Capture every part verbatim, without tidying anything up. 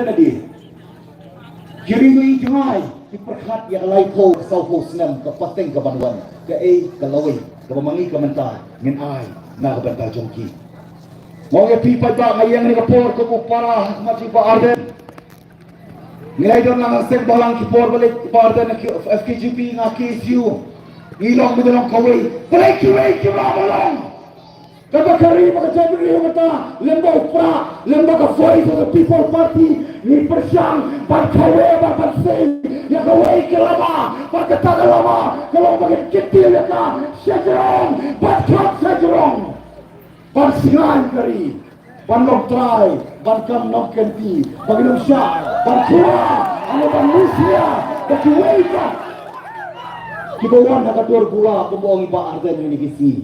na die. Ki ri ngi jngai ki pyrkhat ïa ka laiphew sawphew snem ka pateng ka ban wan, kaei ka lawei kaba ma ngi ka mynta ngin ai na ka bynta jong ki. Nga ong ïa phi paidbah, nga ïeng ha kane ka por kum u para ha khmat jong Bah Ardent. Ngi la don lang ha seng bhalang ki por ba leit Bah Ardent, na ki F K G P, nga K S U. Ngi long, ngi long kawei. Balei kiwei kim lah ban long? Kaba ka ri ba ka jaitbynriew mynta, lem bad u Prah, lem bad ka Voice of the People Party, ngi pyrshang ban kawei, ban, ban sei ïa kawei ka lama, bad kata ka lama ka long ba ngin kyntiew ïa ka sha jrong bad kham sha jrong. Ban shngaiñ ka ri, ban long trai, ban kam nongkynti, ban ym shah ban khlwa, ano ban mushlia da kiwei pat kiba wan ha ka dur bula, kumba ong i Bah Ardent ha kine ki sngi.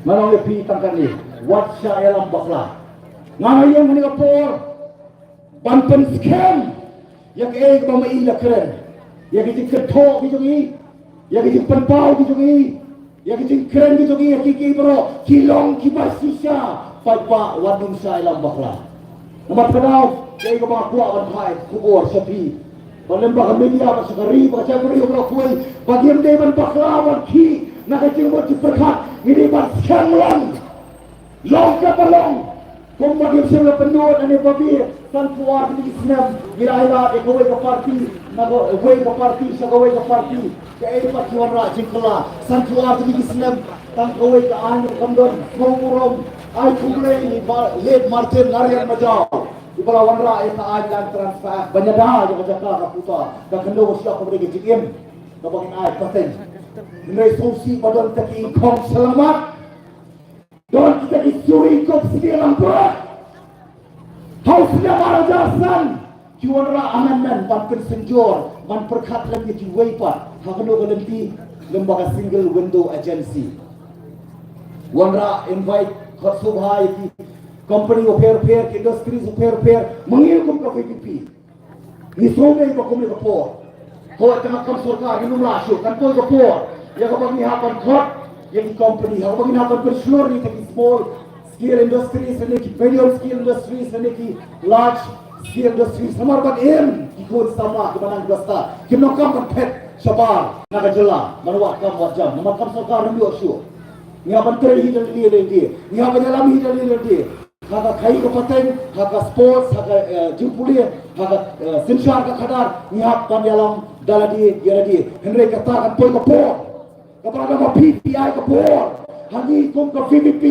Ngan ong ïa phi tang kane, wat shah ïalam bakla. Nga nga ïeng ha kane ka por ban pynskhem ïa kaei kaba ma i la kren, ïa ka jingkynthoh ka jong i, ïa ka jingpynpaw ka jong i, ïa ka jingkren ka jong i, ïa ki, ki baroh ki long kiba shisha. Paidbah, wat nym shah ïalam bakla. Namar kata, kaei kaba nga kwah ban phai khubor sha phi, ba lem bad ka media, bad sha ka ri, bad sha ka ri baroh kawei, ba ngim dei ban bakla ban khih na ka jingmut jingpyrkhat. Ngi dei ban skhem lang. Long kaba long, kumba ngi shym la pynnud nangne ba biang, sanphew ar tylli ki snem ngi la ailad ïa kawei ka party na kawei ka party sha kawei ka party. Kaei pat ki wanrah jingkylla sanphew ar tylli ki snem? Tang kawei ka aiñ ruh kam don. Sngewbha burom, ai khublei ïa i Bah Late Martin Narayan Majaw, uba la wanrah ïa ka aiñ Land Transfer Act ban ïada ïa ka jaka ka puta, ka khyndew ka shyiap kaba dei ka jingim kaba ngin ai pateng. Hynrei sngewsih ba don kita ki ingkhong shyllangmat. Don kita ki suri kup snieh langbrot ha u snem ar hajar san, ki wanrah amendment ban pynsynjor, ban pyrkhat lem ïa kiwei pat ha kano ka lynti, lem bad ka single window agency. Wanrah invite, khot sngewbha ïa ki company bapher bapher, ki industries bapher bapher, ma ngi kum ka V P P. Ngi sngewbha ba kum ïa ka por, ko tang kam sorkar, ngin ym lah shuh, kan poi ka por ïa kaba ngi hap ban khot ïa ki company, ha kaba ngin hap ban pynshlur ïa ki small scale industries, ne ki medium scale industries, ne ki large scale industries. Namar ban im ki khun samla kiba nang ki basta, kim donkam ban phet shabar na ka jylla ban wad kam wad jam. Namar kam sorkar ngim ïoh shuh. Ngi hap ban trei hi da lade lade, ngi hap ban ïalam hi da lade lade. Ha ka khaii ka pateng, ha ka sports, ha ka, eh, jingpule, ha ka, eh, synshar ka khadar, ngi hap ban ïalam da lade ïa lade. Hynrei kata kan poi ka por kaba lada ma phi phi ai ka bor ha ngi kum ka V P P,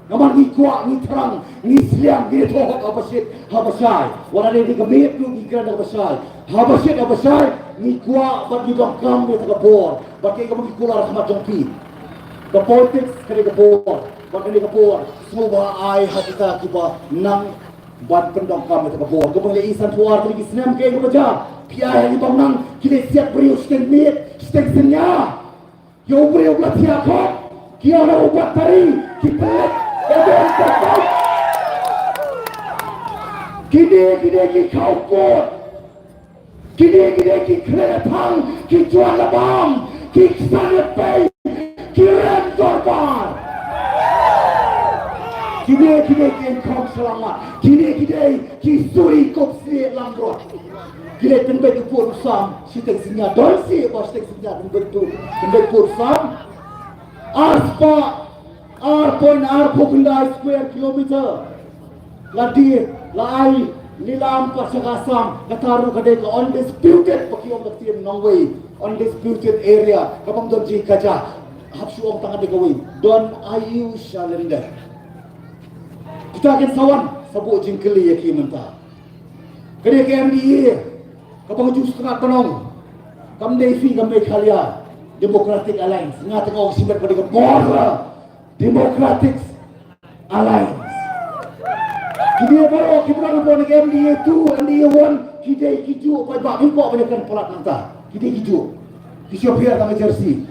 namar ngi kwah, ngi thrang, ngi sliang, ngi thoh hok haba shit haba shai. Wat la dei ka miet ruh ngi kren haba shai, haba shit haba shai. Ngi kwah bad ngi donkam ïa kata ka bor, bad kaei kaba ngi kular ha khmat jong phi. Ka politics ka dei ka bor, bad kane ka bor sngewbha ai ha kita kiba nang ban pyndonkam ïa kata ka bor. Kaba ngi ïohi sanphew ar tylli ki snem, kaei kaba jia? Phi ai ha ki bym nang, ki leit siat briew shiteng miet shiteng synñia. Ïa u briew ba la thiah khop, ki ïoh na u battery, ki pynleit ïa ka bor. Kine kine ki khaw kut. Kine kine ki khleh thang, ki juan la bam, ki ksan la pei, ki rem dorbar. Kine kine ki khong shyllangmat, kine kine ki suri kup snieh langbrot. Ki leit pynbeit u pud u sam shiteng synñia, don seh ba shiteng synñia pynbeit u, pynbeit u pud u sam. Ar spah ar point ar phew khyndai square kilometer. La die, la ai lilam pat sha ka Assam, kata ruh ka dei ka undisputed, ba ki ong ka ktien nongwei, undisputed area, ka bym don jingkajia. Hap shu ong tang ka dei kawei, don aiu shalyndet. Kita kin sa wan, sa buh jingkylli ïa ki mynta. Ka dei ka M D A, kaba nga ju sngewthuh ban ong, kam dei phi ka Meghalaya Democratic Alliance, nga tang ong shimet ba dei ka Border Democratic Alliance. Kine baroh kiba don hapoh ka M D A two, M D A one, ki dei kijuh, paidbah, ngim kwah ban ïakren palat nangta. Ki dei kijuh. Ki shu pher tang ka jersey.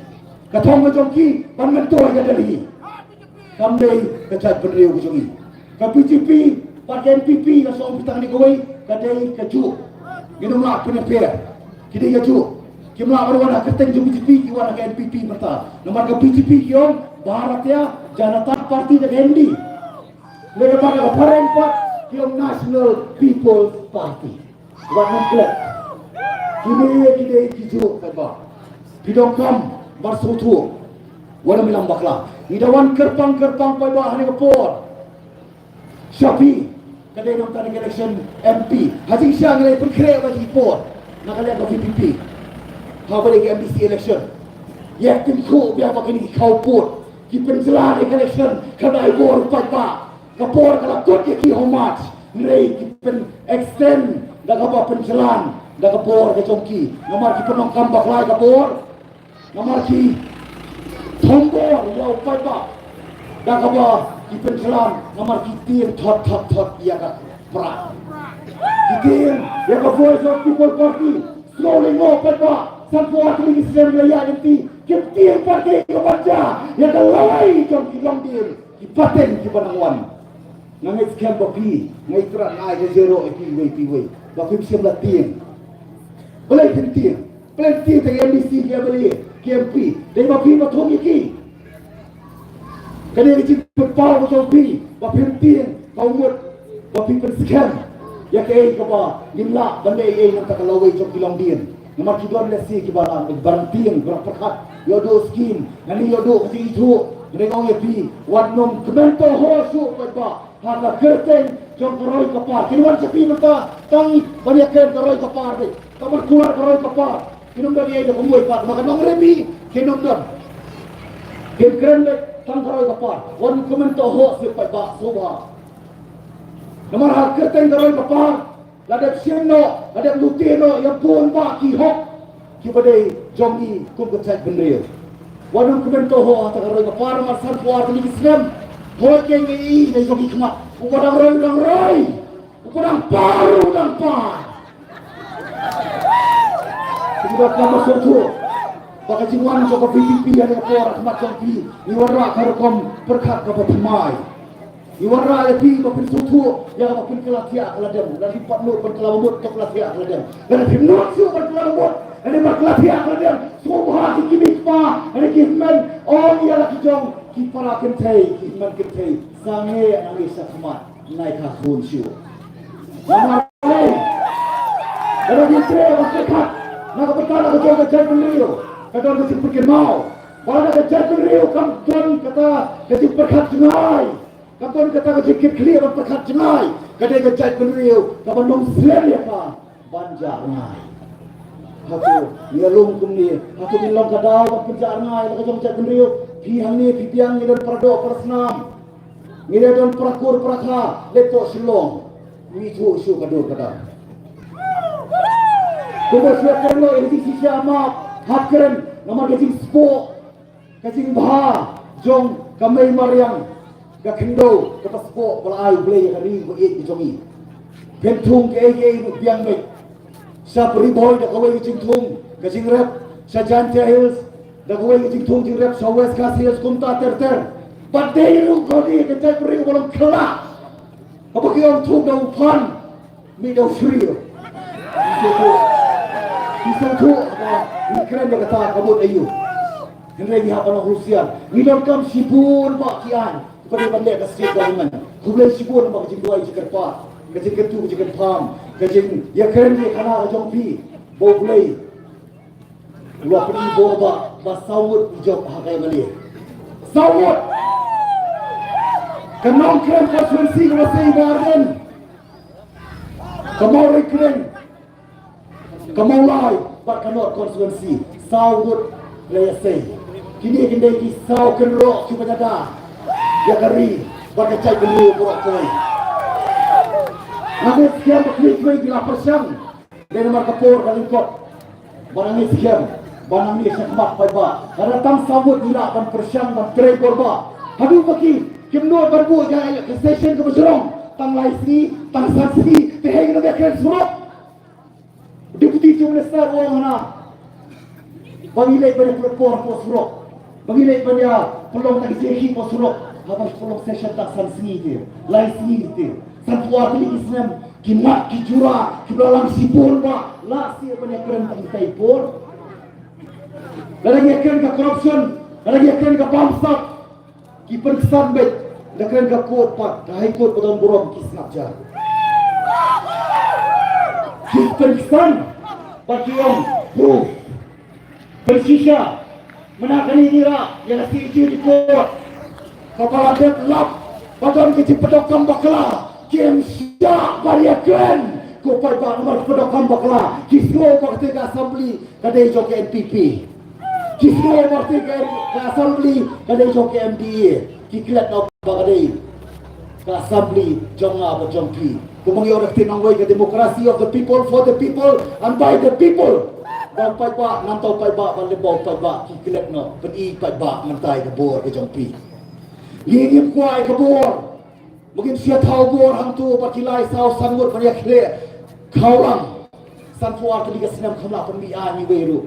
Ka thong ka jong ki ban myntoi ka Delhi. Kam dei ka jaitbynriew ka jong ngi. Ka B J P bad ka N P P, nga shu ong phi tang kane kawei, ka dei kajuh. Ngin ym lah pynïapher. Ki dei kajuh. Kim lah ban wan ha ka kyrteng jong B J P, ki wan ha ka N P P mynta. Namar ka B J P ki ong Bharatiya Janata party da ka Hindi. Lada ka parent pat ki ong National People's Party. Wat nang klet. Kine kine ki ju paidbah. Phi donkam ban sngewthuh. Wat nym ïalam bakla. Ngi da wan kyrpang kyrpang paidbah ha kane ka por. Sha phi, ka dei namar kane ka election M P. Ha jingshisha ngi la pynkhreh bad ki por na ka liang ka V P P. Haba dei ka M D C election, ïa ka tyngkhuh biang ba kine ki khawpud ki pynjlan ïa ka election, ka dei bor paidbah. Ka por ka la kut ïa ki ha u March, hynrei ki pyn-extend da kaba pynjlan da ka bor ka jong ki. Namar ki pyndonkam bakla ïa ka bor. Namar ki thombor ïa u paidbah da kaba ki pynjlan, namar ki tieng thot thot thot ïa ka pra. Ki tieng ïa ka Voice of People Party. Slowly mo paidbah, sanphew ar tylli ki snem la ïaid lynti, ki tieng pat ïa ka ban jia ïa ka lawei jong ki longdien. Ki pateng kiba nang wan. Nga ngeit skhem ba phi, nga ïathuh, nga ai ka jingïaroh ïa phi iwei pa iwei ba phim shym la tieng. Balei phin tieng? Balei phin tieng tang M D C, ki M L A, ki M P? Dei ba phi ba thung ïa ki. Kane ka jingpynpaw ka jong phi ba phim tieng, ka mut ba phi pynskhem ïa kaei kaba ngim lah ban leh ei ei namar ka lawei jong ki longdien. Namar ki don lehse kiba la, kiba la tieng, kiba la pyrkhat, ïoh duh skim, lane ïoh duh ka jingithuh. Nga ong ïa phi, wat nym kmen to ho shuh paidbah ha ka kyrteng jong ka roi ka par. Kin wan sha phi mynta tang ban ïakren ka roi ka par, dei ka ban kular ka roi ka par. Kin ym don ei ei da kumwei pat, ma ka nongrim hi kin ym don. Kin kren beit tang ka roi ka par. Wat nym kmen to ho shuh paidbah, sngewbha. Namar ha ka kyrteng ka roi ka par, la dep shim noh, la dep lute noh ïa bun bah ki hok kiba dei jong ngi kum ka jaitbynriew. Wat nym kmen to ho ha ka roi ka par, namar sanphew ar tylli ki snem, hooid, ngi ïohi na jong ki khmat, uba dang roi u dang roi, uba dang par u dang par. Ki ba khlem sngewthuh ba ka jingwan jong ka V P P ha kane ka por ha khmat jong phi, ngi wanrah ka rukom pyrkhat kaba thymmai. Ngi wanrah ïa phi ba phin sngewthuh ïa kaba phin kylla thiah kylla dem. Lada phim pat nud ban kylla mut, to kylla thiah kylla dem. Lada phim nud shuh ban kylla mut, lane ban kylla thiah kylla dem, sngewbha ki kmie ki kpa, lane ki hynmen, ong ïa la ki jong ki para kynthei, ki hynmen kynthei, sangeh nangne sha khmat, nai kha khun shuh. Namar lada phi treh ban pyrkhat na ka bynta na ka jong ka jaitbynriew, ka don ka jingpynkynmaw. Ba na ka jaitbynriew kam don kata ka jingpyrkhat jngai. Ka don kata ka jingkitkhlieh ban pyrkhat jngai. Ka dei ka jaitbynriew kaba nang slem ïa ka ban jah rngai. Hato ngi ïalum kumne, hato ngin long ka daw ban pynjah rngai la ka jong ka jaitbynriew? Phi hangne, phi biang, ngi don para doh para snam, ngi don para kur para kha, leit to Shillong, ngi ithuh shuh ka dur ka dar. Kumba shu kren noh ïa ka jingshisha, map hap kren namar ka jingspoh, ka jingbha jong ka mei mariang, ka khyndew kaba spah ba la ai U Blei ïa ka ri baieit ka jong ngi. Phin thung kaei kaei ruh biang beit. Sha Ri Bhoi da kawei ka jingthung ka jingrep, sha Jaintia Hills da kawei ka jingthung jingrep, sha West Khasi Hills, kumta ter ter. Bad dei ruh kane ka jaitbynriew ba long khyllah. Haba ki ong thung da u phan, mih da u shrieh. Phi sngewthuh, phi sngewthuh ba ngi kren ïa kata ka mut aïu. Hynrei ngi hap ban long husiar. Ngi donkam shibun bah ki aiñ ba dei ban leh da state government. Khublei shibun namar ka jingduwai jingkyrpad, ka jingkyntu ka jingkyrpad, ka jingïakren ïakhana ka jong phi. Ba U Blei u la pyni bor ba, ba saw ngut i jop ha ka M L A. Saw ngut. Ka Nongkrem constituency ka la sei ba ar ngut. Ka Mawryngkneng, ka Mawlai bad ka North constituency, saw ngut la ïasei. Kine ki dei ki saw kynroh kiba ïada ïa ka ri bad ka jaitbynriew baroh kawei. Nga ngeit skhem ba kine kiwei ki la pyrshang. Dei namar ka por ka lyngkot. Ba nang ngeit skhem ba nangne shakhmat paidbah, lada tang saw ngut ngi lah ban pyrshang ban trei bor bah. Haduh ba ki, kim nud ban buh ïa ka session kaba jrong tang lai sngi, tang san sngi, te hei ngi nang ïakren surok. Deputy Chief Minister u ong hana ba ngi leit ban ïa pynlong por hapoh surok, ba ngi leit ban ïa pynlong tang ki jingïakhih hapoh surok. Haba pynlong session tang san sngi te, lai sngi te, sanphew ar tylli ki snem, ki mat ki jura kiba la lang shibun bah, lah shuh ban ïakren tang kita i por. Lada ngi ïakren ka corruption, lada ngi ïakren ka bamsap, ki pynksan beit, Da kren ka court pat, ka High Court ba don burom ki sngap jar. Ki pynsan bad ki ong proof. Pynshisha mynta kane ngi rah ïa ka C A G report. Kaba la dep lap ba don ki jingpyndonkam bakla, kim shah ban ïakren. Ko paidbah, namar ki pyndonkam bakla ki sngew ba kata ka assembly ka dei jong ka N P P. Ki sngew ba kata ka assembly ka dei jong ka M D A. Ki klet noh ba ka dei ka assembly jong nga bad jong phi. Kumba ngi ong, ka ktien nongwei ka democracy, of the people, for the people and by the people. Ba u paidbah, namar u paidbah, ban leh ba u paidbah, ki klet noh, pyni paidbah mynta ïa ka bor ka jong phi. Ngi ngim kwah ïa ka bor. Ba ngin sa thaw bor hangto bad ki lai saw san ngut ban ïakhleh khawlang. Sanphew ar tylli ka snem kham lah pynmih aiñ iwei ruh.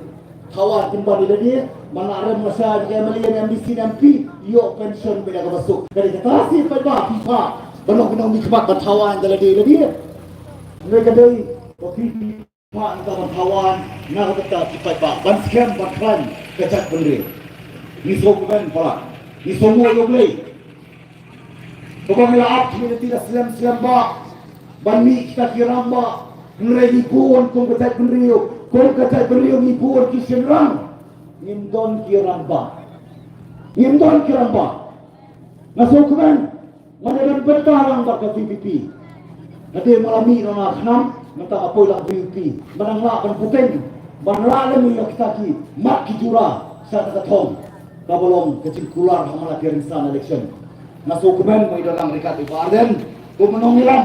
Thaw aiñ pynban ïa lade, man la rem nga shai ka M L A ne M D C ne M P, ïoh pension bad ïa kaba suk. Ka dei kata shi paidbah phi phah ban long ki nongmihkhmat ban thaw aiñ da lade lade. Hynrei ka dei ba phi phah nangta ban thaw aiñ na ka bynta ki paidbah, ban skhem ban khlaiñ ka jaitbynriew. Ngi sngewkmen palat, ngi sngewnguh ïa U Blei. Kaba ngi la ap ngi lynti da slem slem bah ban mih kita ki rangbah. Hynrei ngi bun kum ka jaitbynriew, kum ka jaitbynriew ngi bun ki shynrang. Ngim don ki rangbah. Ngim don ki rangbah. Nga sngewkmen, nga dei ban bynta lang bad ka V P P. Nga dei ma la mih na nga khnang, mynta nga poi lang V P P. Mynta nga lah ban bteng ban rah lem ïa kita ki mat ki jura sha ka thong kaba long ka jingkular ha man la ki rynsan election. Nga sngewkmen ba ngi don lang ryngkat i Bah Ardent kum u nongïalam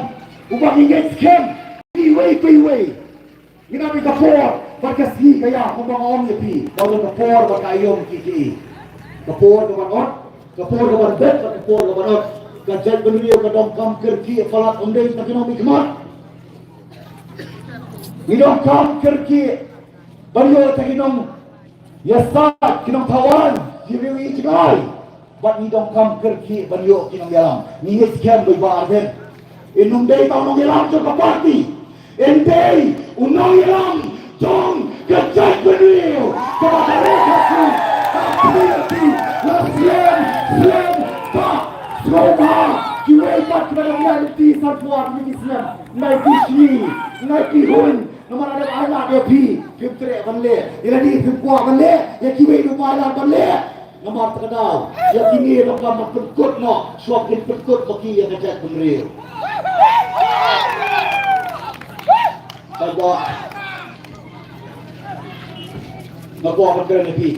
uba ngi ngeit skhem iwei pa iwei. Ngi dap ïa ka por bad ka sngi ka ïa, kumba nga ong ïa phi, ka ong ka por bad ka aïom ki ki. Ka por ka ban ot, ka por ka ban bet bad ka por ka ban ot. Ka jaitbynriew ka donkam kyrkieh palat, ym dei tang ki nongmihkhmat. Ngi donkam kyrkieh ban ïoh tang ki nong ïasaid, ki nongthaw aiñ, ki riew ïa jngai. Bad ngi donkam kyrkieh ban ïoh ki nongïalam. Ngi ngeit skhem ba i Bah Ardent in ym dei tang u nongïalam jong ka party. In dei u nongïalam jong ka jaitbynriew. Kaba ka rek ka shu ka pyrti la slem slem. Ba sngewbha kiwei pat kiba dang ïaid lynti sanphew ar tylli ki snem, nai ki sngi, nai ki hun. Namar lada ai lad ïa phi, phim treh ban leh. Ïa lade phim kwah ban leh, ïa kiwei ruh ba ai lad ban leh. Namar kata ka daw ïa kine donkam ban pynkut noh, shuwa kin pynkut ma ki ïa ka jaitbynriew. Paidbah, nga kwah ban kren ïa phi,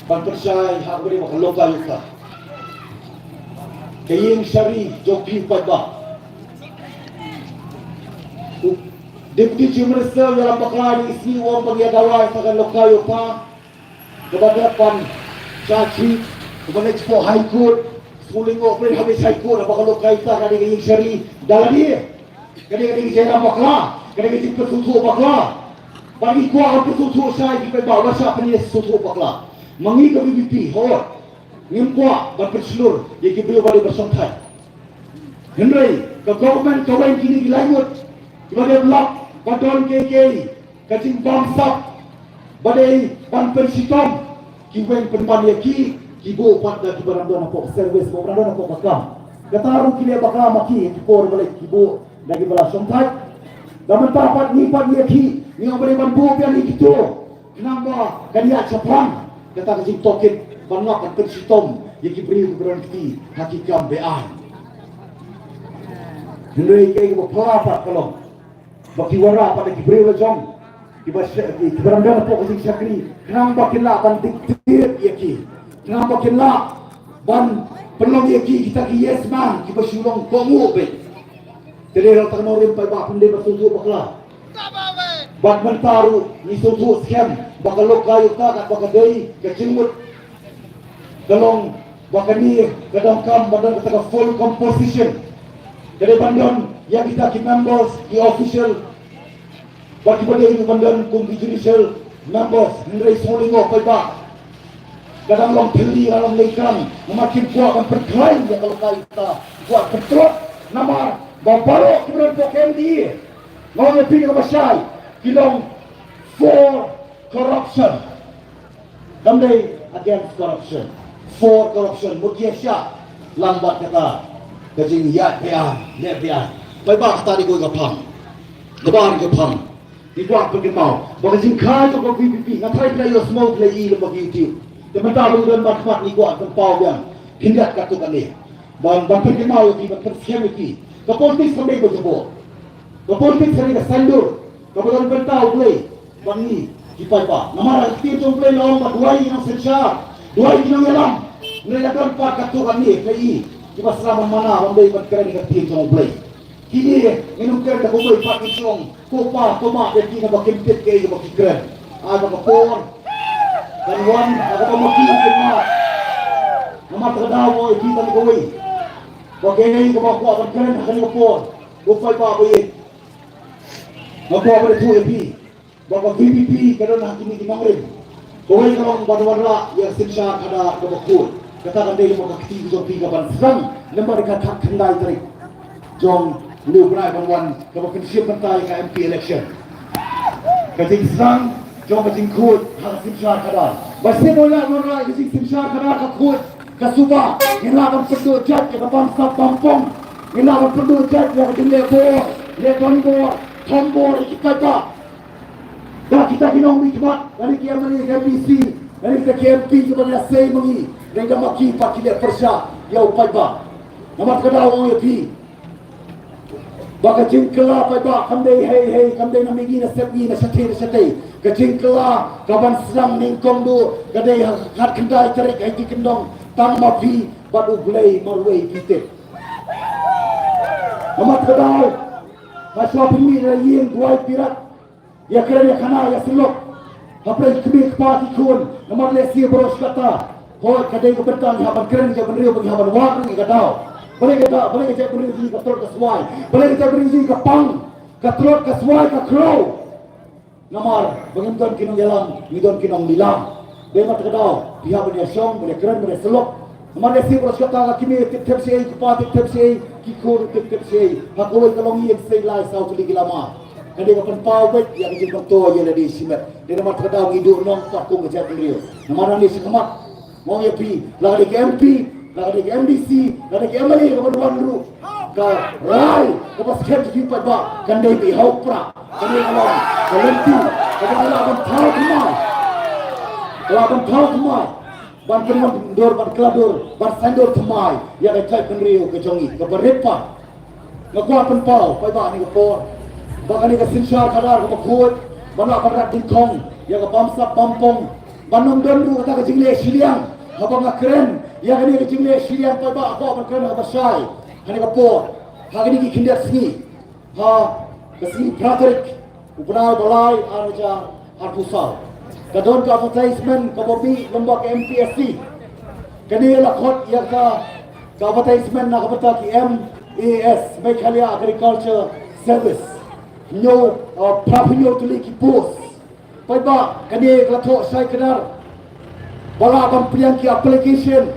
ban pynshai ha kaba ïadei bad ka lokayukta, ka ïing shari jong phi paidbah. U Deputy Chief Minister u ïalam bakla ïa ngi, u ong ba ngi ïa dawa ïa ka lokayukta. Kaba dep ban charge sheet, kaba leit shapoh High Court, sngewlyngngoh pyrshah High Court, haba ka lokayukta ka dei ka ïing shari da lade. Ka dei, ka dei ka jingïalam bakla, ka dei ka jingpynsngewthuh bakla. Ba ngi kwah ban pynsngewthuh shai ki paidbah, ba shah pynïasngewthuh bakla. Ma ngi ka V P P, hooid, ngim kwah ban pynshlur ïa ki briew ba dei ba shongthait. Hynrei ka government ka weng kine ki lai ngut kiba dep lap ba don kiei kiei ka jingbamsap ba dei ban pynshitom, ki weng pynban ïa ki, ki buh pat da kiba dang don hapoh service, kiba dang don hapoh ka kam. Kata ruh ki leh bakla ma ki, ki por ba leit ki buh da kiba la shongthait. Da mynta pat ngi pat ïa ki, ngi ong ba dei ban buh biang ïa kito. Khnang ba kan ïaid shaphrang kata ka jingtohkit ban lap ban pynshitom ïa ki briew kiba don kti ha ki kam be-aiñ. Hynrei kaei kaba phylla pat ka long ba ki wanrah pat da ki briew la jong kiba sh-, ki, kiba dang don hapoh ka jingshakri, khnang ba kin lah ban dictate ïa ki, khnang ba kin lah ban pynlong ïa ki kita ki yes man kiba shu long kohnguh beit. Te dei ruh tang nongrim paidbah, phin dei ban sngewthuh bakla. Bad mynta ruh ngi sngewthuh skhem ba ka lokayukta katba ka dei ka jingmut, ka long ba kane ka donkam ban don kata ka full composition. Ka dei ban don ïa kita ki members, ki official, bad kiba dei ruh ban don kum ki judicial members. Hynrei sngewlyngngoh paidbah, ka dang long thylli, ka long lei khlaiñ, namar kim kwah ban pynkhlaiñ ïa ka lokayukta, kwah pyntlot namar ba baroh kiba don hapoh K M D A. Nga ong ïa phi kaba shai, ki long for corruption. Kam dei against corruption, for corruption. Mut ki ïa shah, Lang bad kata ka jingïaid bha, leh bha. Paidbah, kata dei kawei ka phang. Kaba ar ka phang. Ngi kwah pynkynmaw ba ka jingkhia jong ka V P P, nga tharai phi la ïohsngew, phi la i lem bad ki YouTube. Te mynta ba ngi don bad khmat, ngi kwah pynpaw biang khyndiat katto katne. Ban, ban pynkynmaw ïa phi, ban pynskhem ïa phi. Ka politics kam dei ba jubor. Ka politics ka dei ka saiñdur kaba don bynta U Blei bad ngi ki paidbah. Namar ha ka ktien jong U Blei la ong ba duwai ki nongsynshar, duwai ki nongïalam. Hynrei la don pat katto katne, phi la i, kiba sdang ban mana, ban dei ban kren ïa ka ktien jong U Blei. Kine ngin ym kren da kawei pat, ngin ong ko pa ko ma, da kine ba kim tip kaei kaba ki kren. Ai ba ka por kan wan, ai ba ma ki kim ma. Namar kata ka daw nga ong ïa phi tang kawei, ba kaei kaba kwah ban kren ha kane ka por, ko paidbah ba ïeit, nga kwah ban ïathuh ïa phi ba ka V P P ka don ha kine ki nongrim. Kawei ka long ban wanrah ïa ka synshar khadar kaba khuid. Kata kan dei lyngba ka kti ka jong phi kaban sdang lyngba ka khatkhyndai tarik jong une u bnai ban wan, kaba pynshim bynta ïa ka M P election. Ka jingsdang jong ka jingkhuid ha ka synshar khadar. Ba shisien ba la wanrah ïa ka jingsynshar khadar ka khuid, ka suba, ngin lah ban pynduh jait ïa ka bamsap bampong. Ngin lah ban pynduh jait ïa ka jingleh bor, leh donbor, thombor ïa ki paidbah. Ba kita ki nongmihkhmat, lane ki M L A, ki M D C, lane kita ki M P kiba ïasei ma ngi, lane da ma ki pat ki leh pyrshah ïa u paidbah. Namar kata nga ong ïa phi ba ka jingkylla paidbah kam dei hei hei, kam dei na mihngi na sepngi, na shatei na shatei. Ka jingkylla kaban sdang nyngkong duh ka dei ha ka khatkhyndai tarik, ha ki kyndong, tang ma phi bad U Blei marwei phi tip. Namar kata, hashwa phi mih na ïing, duwai pyrshah. Ïa kren ïa khana ïa syllok hapdeng kmie kpa ki khun, namar lehse baroh shi katta. Hooid, ka dei ka bynta ngi hap ban kren ïa ka bynriew, ba ngi hap ban wad ruh ïa ka daw. Balei ka daw, balei ka jaitbynriew jong ngi ka tlot ka swai, balei ka jaitbynriew jong ngi ka pang, ka tlot ka swai ka khrew. Namar ba ngim don ki nongïalam, ngi don ki nongïalam. Dei namar kata ka daw phi hap ban ïashong, ban ïakren, ban ïasyllok. Namar lehse baroh shi katta ki kmie tip tip shaei, ki kpa tip tip shaei, ki khun tip tip shaei. Ha kawei ka longïing sei lai saw tylli ki lama. Ka dei ka pynpaw beit ïa ka jingpynto ïa lade shimet. Dei namar kata ka daw ngi duh nongpynkhuid kum ka jaitbynriew. Namar nangne shakhmat, nga ong ïa phi, la ka dei ka M P, la ka dei ka M D C, la ka dei ka M L A kaban wan ruh, ka rai kaba skhem jong ki paidbah kan dei ba i ha u prah. Kane ka long ka lynti kaba ngi lah ban thaw thymmai, ka lah ban thaw thymmai, ban pynmyndur, ban kylla dur, ban saiñdur thymmai ïa ka jaitbynriew ka jong ngi kaba rit pat. Nga kwah pynpaw paidbah ha kane ka por ba kane ka synshar khadar kaba khuid, ban lah ban rat dyngkhong ïa ka bamsap bampong, ban ym don ruh kata ka jingleh shiliang. Haba nga kren ïa kane ka jingleh shiliang paidbah, nga kwah ban kren haba shai ha kane ka por, ha kine ki khyndiat sngi, ha ka sngi phra tarik u bnai ba lai, ar hajar arphew saw, ka don ka advertisement kaba mih lyngba ka M P S C. Kane la khot ïa ka, ka advertisement na ka bynta ki M A S, Meghalaya Agriculture Service. Hynñiew, uh, phra hynñiew tylli ki post. Paidbah, kane ka la thoh shai kdar. Ba lah ban pdiang ki application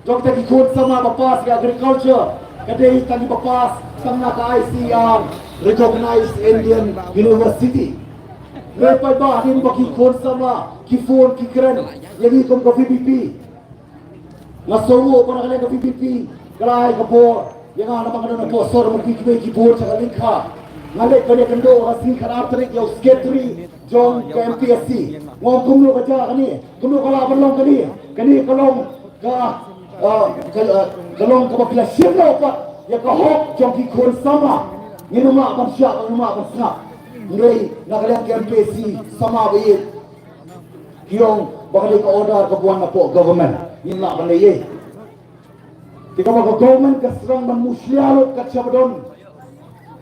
jong kita ki khun samla ba pass ïa agriculture, ka dei tang kiba pass tang na ka I C E R recognized Indian university. Hynrei paidbah, hadien ba ki khun samla ki phone ki kren ïa ngi kum ka V P P, nga sngew ba na ka liang ka V P P ka la ai ka bor ïa nga namar nga don hapoh sor, ma ki kiwei ki bor sha ka lyngkha. Nga leit ban ïakynduh ha ka sngi khatar tarik ïa u secretary jong ka M P S C. Nga ong kumno ka jia kane, kumno ka lah ban long kane. Kane ka long ka, ah, ka, ah, ka long kaba ki la shim noh pat ïa ka hok jong ki khun samla. Ngim lah ban shah, ngim lah ban sngap. Hynrei na ka liang ka M P S C samla ba ïeit ki ong ba ka dei ka order kaba wan napoh government, ngim lah ban leh ei. Te kaba ka government ka sdang ban mushlia lut kat shaba don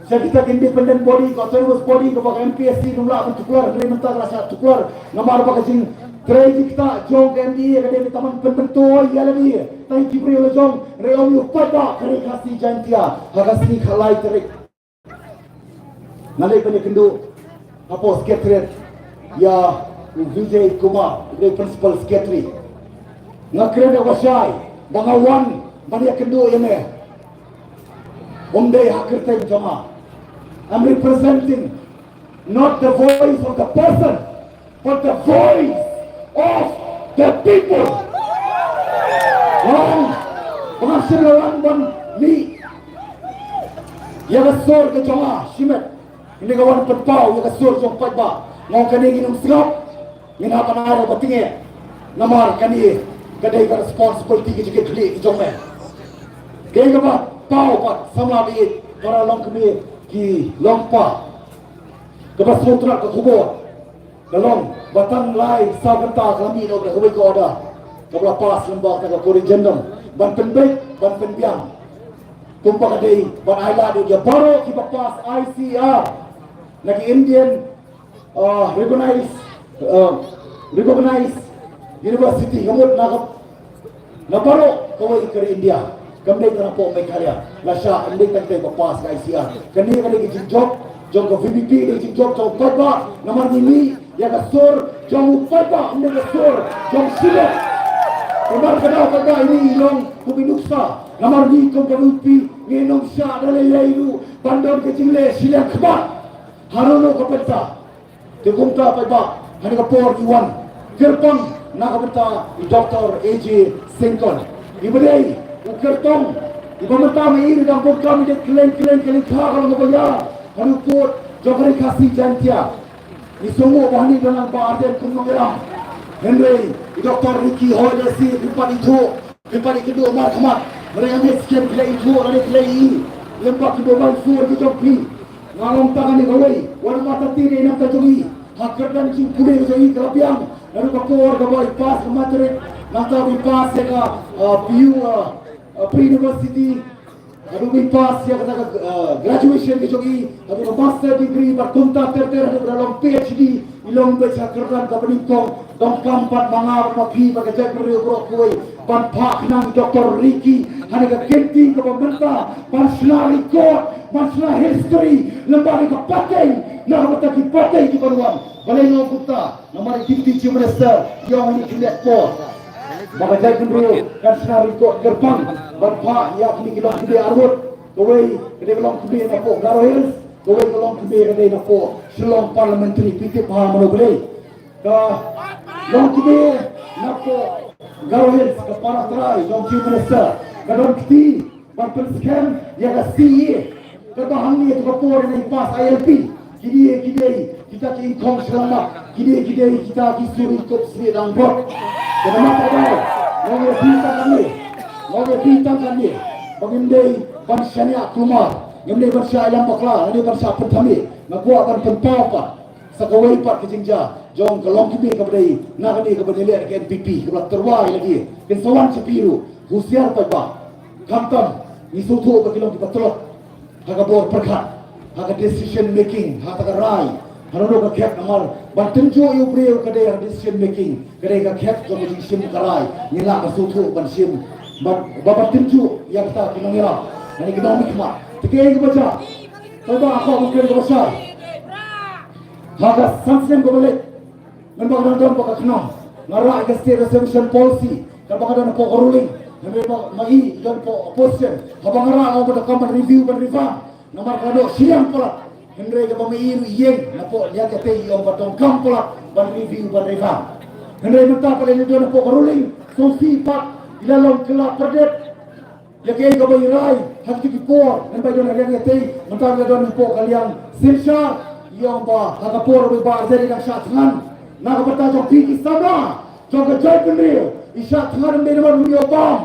sha kita ki independent body, ka autonomous body, kaba ka M P S C ym lah ban tuklar, hynrei mynta ka la shah tuklar namar ba ka jingtrei jingktah jong ka M D A ka dei ban tang ban pynmyntoi ïa lade, tang ki briew la jong. Hynrei ong ïa u paidbah ka Ri Khasi Jaiñtia, ha ka sngi khatlai tarik nga leit ban ïakynduh hapoh secretariat ïa u Vijay Kumar, u dei principal secretary. Nga kren da ka bashai ba nga wan ban ïakynduh ïa me. Ym dei ha kyrteng jong nga. I'm representing not the voice of the person, but the voice of the people. Nga ong, Ba nga shim la wan ban mih ïa ka sur ka jong nga shimet. Kane ka wan pynpaw ïa ka sur jong paidbah. Nga ong kane ngin ym sngap. Ngin hap ban ai ruh ba tynge. Namar kane ka dei ka responsibility ka jingkitkhlieh ka jong me. Kaei kaba paw pat samla baieit, para longkmie ki longkpa. Kaba sngewtynnat ka khubor ka long ba tang lai saw kynta ka la mih noh da kawei ka order kaba la pass lyngba kata ka corrigendum ban pynbeit ban pynbiang. Kumba ka dei ban ailad ïa baroh kiba pass I C R na ki Indian, uh, recognized, uh, recognized university, ka mut na ka, na baroh kawei ka ri India. Kam dei tang napoh Meghalaya. Lashai, kam dei tang kaei ba pass ka I C R. Kane ka dei ka jingjop jong ka V P P, dei ka jingjop jong u paidbah. Namar ngi mih ïa ka sur jong u paidbah, ym dei ka sur jong u sila. Namar ka dei u paidbah, ine i long kum i nuksa. Namar ngi kum ka V P P ngi ym shah da lei lei ruh ban don ka jingleh shiliang khmat. Haduh noh ka bynta. Te kumta paidbah, ha kane ka por ngi wan kyrpang na ka bynta i Doctor A J Syngkon. I ba dei u kyrtong, i ba mynta ma i dang bun kam i dei kylleng kylleng, kylleng ka long ba ïa haduh pud jong ka Ri Khasi Jaiñtia. Ngi sngewbha ba hangne dang nang ba arden kum nongïalam. Hynrei i Doctor Ricky Hoy Lesi, i pat i thuh, i pat i kynduh markhmat. Hynrei ngam hap skem ki la i thuh lane ki la i, lem bad ki mobile phone ki jong phi. Nga ong tang kane kawei, wat mata ti dei nangta jong i. Ha kyrdan jingpule jong i ka la biang. Naduh ka por kaba i pass ka matric, nangta i pass ïa ka, uh, P U, uh, uh, pre-university. Naduh i pass ïa ka, uh, graduation ka jong i, naduh ka master degree, bad kumta ter ter, naduh ka long P H D. I long beit ha kyrdan kaba nyngkong, donkam pat ma nga bad ma phi bad ka jaitbynriew baroh kawei ban phah khnang ïa u Doctor Ricky ha kane ka kynti kaba mynta, ban shna record, ban shna history lyngba kane ka pateng na ka bynta ki pateng kiban wan. Balei nga ong kumta? Namar i Deputy Chief Minister i ong ha kine ki por ba ka jaitbynriew kan shna record kyrpang ban phah ïa kine ki longkmie arngut. Kawei ka dei ka longkmie napoh Garo Hills, kawei ka longkmie ka dei napoh Shillong Parliamentary. Phi tip bha mano balei? Ka longkmie napoh Garo Hills, ka para trai jong Chief Minister, ka don kti ban pynskhem ïa ka C A A. Kaba hangne ha ka por ba i pass I L P. Kine ki dei kita ki ingkhong shyllangmat, kine ki dei kita ki suri kup snieh dang bok. Kaba mynta dei, nga ong ïa phi tang kane, nga ong ïa phi tang kane, ba ngim dei ban shaniah kulmar, ngim dei ban shah ïalam bakla, ngim dei ban shah pynthame. Nga kwah ban pynpaw pat sa kawei pat ka jingjia jong ka longkmie kaba dei na kane kaba ngi leh da ka N P P, kaba la tyrwa ïa lade. Kin sa wan sha phi ruh, husiar paidbah. Khamtam ngi sngewthuh ba ki long kiba tlot ha ka bor pyrkhat, ha ka decision making, ha kata ka rai, ha kano ka khep. Namar ban tynjuh ïa u briew ka dei ha ka decision making, ka dei ka khep jong ka jingshim ka rai. Ngi lah ban sngewthuh ban shim, ban, ba ban tynjuh ïa kita ki nongïalam, ngi ki nongmihkhmat. Te kaei kaba jia? Paidbah, ko ba kren kaba shai. Ha ka san snem kaba leit, mynba ka dang don bad ka KHNAM, nga rah ïa ka State Reservation Policy, kaba ka don hapoh ka ruling. Hynrei ma, ma i don hapoh opposition. Haba nga rah, nga ong ba donkam ban review ban revamp. Namar ka la doh shiliang palat. Hynrei kaba ma i ruh i ïeng napoh Liang Ïatei, i ong ba donkam palat ban review ban revamp. Hynrei mynta pat leit don hapoh ka ruling, sngewsih pat, i la long kylla pyrdet ïa kaei kaba i rai ha kito ki por. Mynba i don ha Liang Ïatei, mynta i la don hapoh ka liang synshar. I ong ba ha ka por ba i Bah Ardent i dang shah thngan na ka bynta jong phi ki samla jong ka jaitbynriew, i shah thngan ym dei namar u ïoh bam.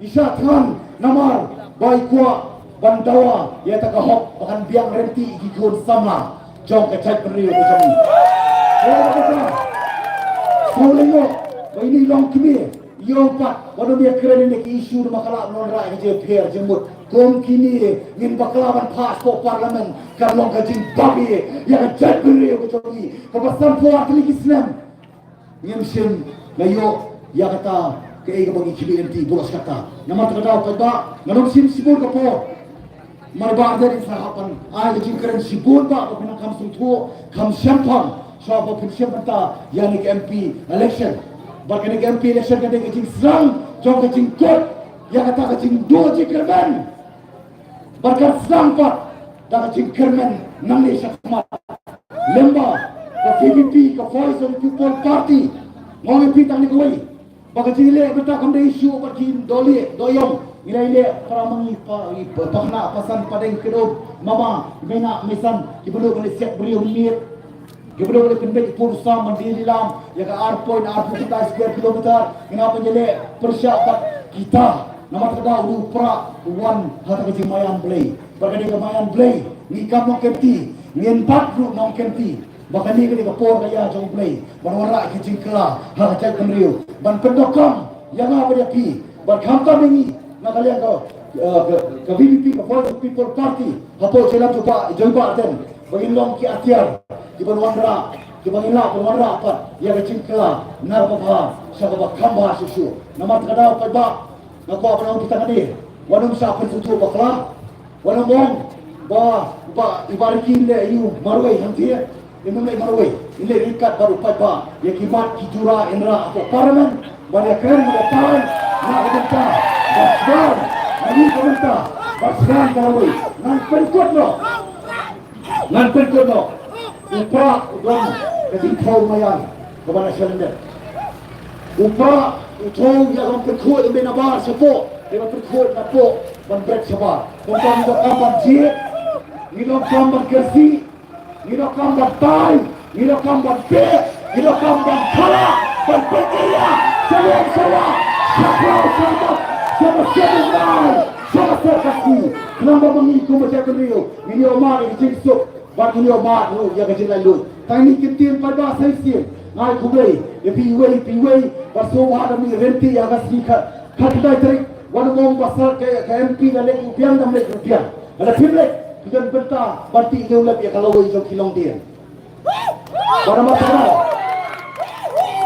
I shah thngan namar ba i kwah ban dawa ïa kata ka hok ba kan biang ryntih ïa ki khun samla jong ka jaitbynriew ka jong i. Ïa kata, sngewlyngngoh ba ine i longkmie, ïoh pat, wat nym ïakren ïa kine ki issue, namar ka lah ban wanrah ïa ka jingpher jingmut. Kum kine ngin bakla ban pass hapoh Parliament, kan long ka jingbabe ïa ka jaitbynriew ka jong i. Kaba sanphew ar tylli ki snem ngim shym la ïoh ïa kata kaei kaba ngi khmih lynti, buh shkata. Namar kata ka daw paidbah, ngan ym shim shibun ka por. Namar Bah Ardent in sa hap ban ai ka jingkren shibun bha, ba phin nang kham sngewthuh, kham shemphang, shuwa ba phin shim bynta ïa kane ka M P election. Bad kane ka M P election ka dei ka jingsdang jong ka jingkut ïa kata ka jingduh jingkyrmen. Bad kan sdang pat da ka jingkyrmen nangne shakhmat. Lyngba ka V P P, ka Voice of the People Party, nga ong ïa phi tang kane kawei, ba ka jingleh bynta kam dei shuh bad ki dohlieh dohïong. Ila ile para mangi pa, i pa, pakna pasan padeng kedop mama mena mesan ki bulu kali siap beri umit. Ki bulu kali pembek pur sam mandi lilam ya ka ar point ar puluh juta square kilometer. Ina penjele persya pat kita nama tada ulu pra wan hata ke jemayan blei. Berkali kemayan blei ni kam nong kenti ngin pat ru nong kenti. Ba kane ka dei ka por ka ïa jong U Blei ban wanrah ki jingkylla ha ka jaitbynriew ban pyndonkam ïa nga bad ïa phi ban khamtam ïa ngi na ka liang ka, eh, ka, ka V P P, ka Voice of People Party, hapoh jylla jong u Bah, jong u Bah Ardent, ba ngin long ki atiar kiban wanrah, kiban ngin lah ban wanrah pat ïa ka jingkylla na kaba bha sha kaba kham bha shuh shuh. Namar kata ka daw paidbah, nga kwah ban ong kita kane, wat nym shah pynsngewthuh bakla. Wat nym ong ba, ba i Bah Ricky i leh ïa u marwei hangtei. Im leh marwei, i leh ryngkat bad u paidbah ïa ki mat ki jura in rah hapoh Parliament ban ïakren bad ïa parent na ka bynta ba sdang, na ka bynta ba sdang ka lawei. Ngan pynkut noh. Ngan pynkut noh. U Prah u don ka jingthaw maïan kaba na shalyndet. U Prah u thaw ïa ka pynkhuid ïa u Bah Nabar shapoh, ïa ka pynkhuid napoh ban bret shabar. Kumta ngi donkam ban jied, ngi donkam ban kyrsiew, ngi donkam ban tai, ngi donkam ban beh, ngi donkam ban khala, ban pynïaid, shalor shalor, shakhraw shakhmat, sha ba shet u nai, sha ba shet ka sngi. Khnang ba ma ngi kum ka jaitbynriew ngin ïoh mad ïa ka jingsuk. Bad ngi ïoh mad ruh ïa ka jinglaitluid. Tang ngi ktien paidbah sa shisien. Nga ai khublei ïa phi iwei pa iwei ba sngewbha da mih ryntih ïa ka sngi khat, khatkhyndai tarik. Wat nym ong ba sar ka, ka M P da leit ruh biang, dam leit ruh biang. Lada phim leit, phi don bynta ban tih ïa u lep ïa ka lawei jong ki longdien. Bad namar kata,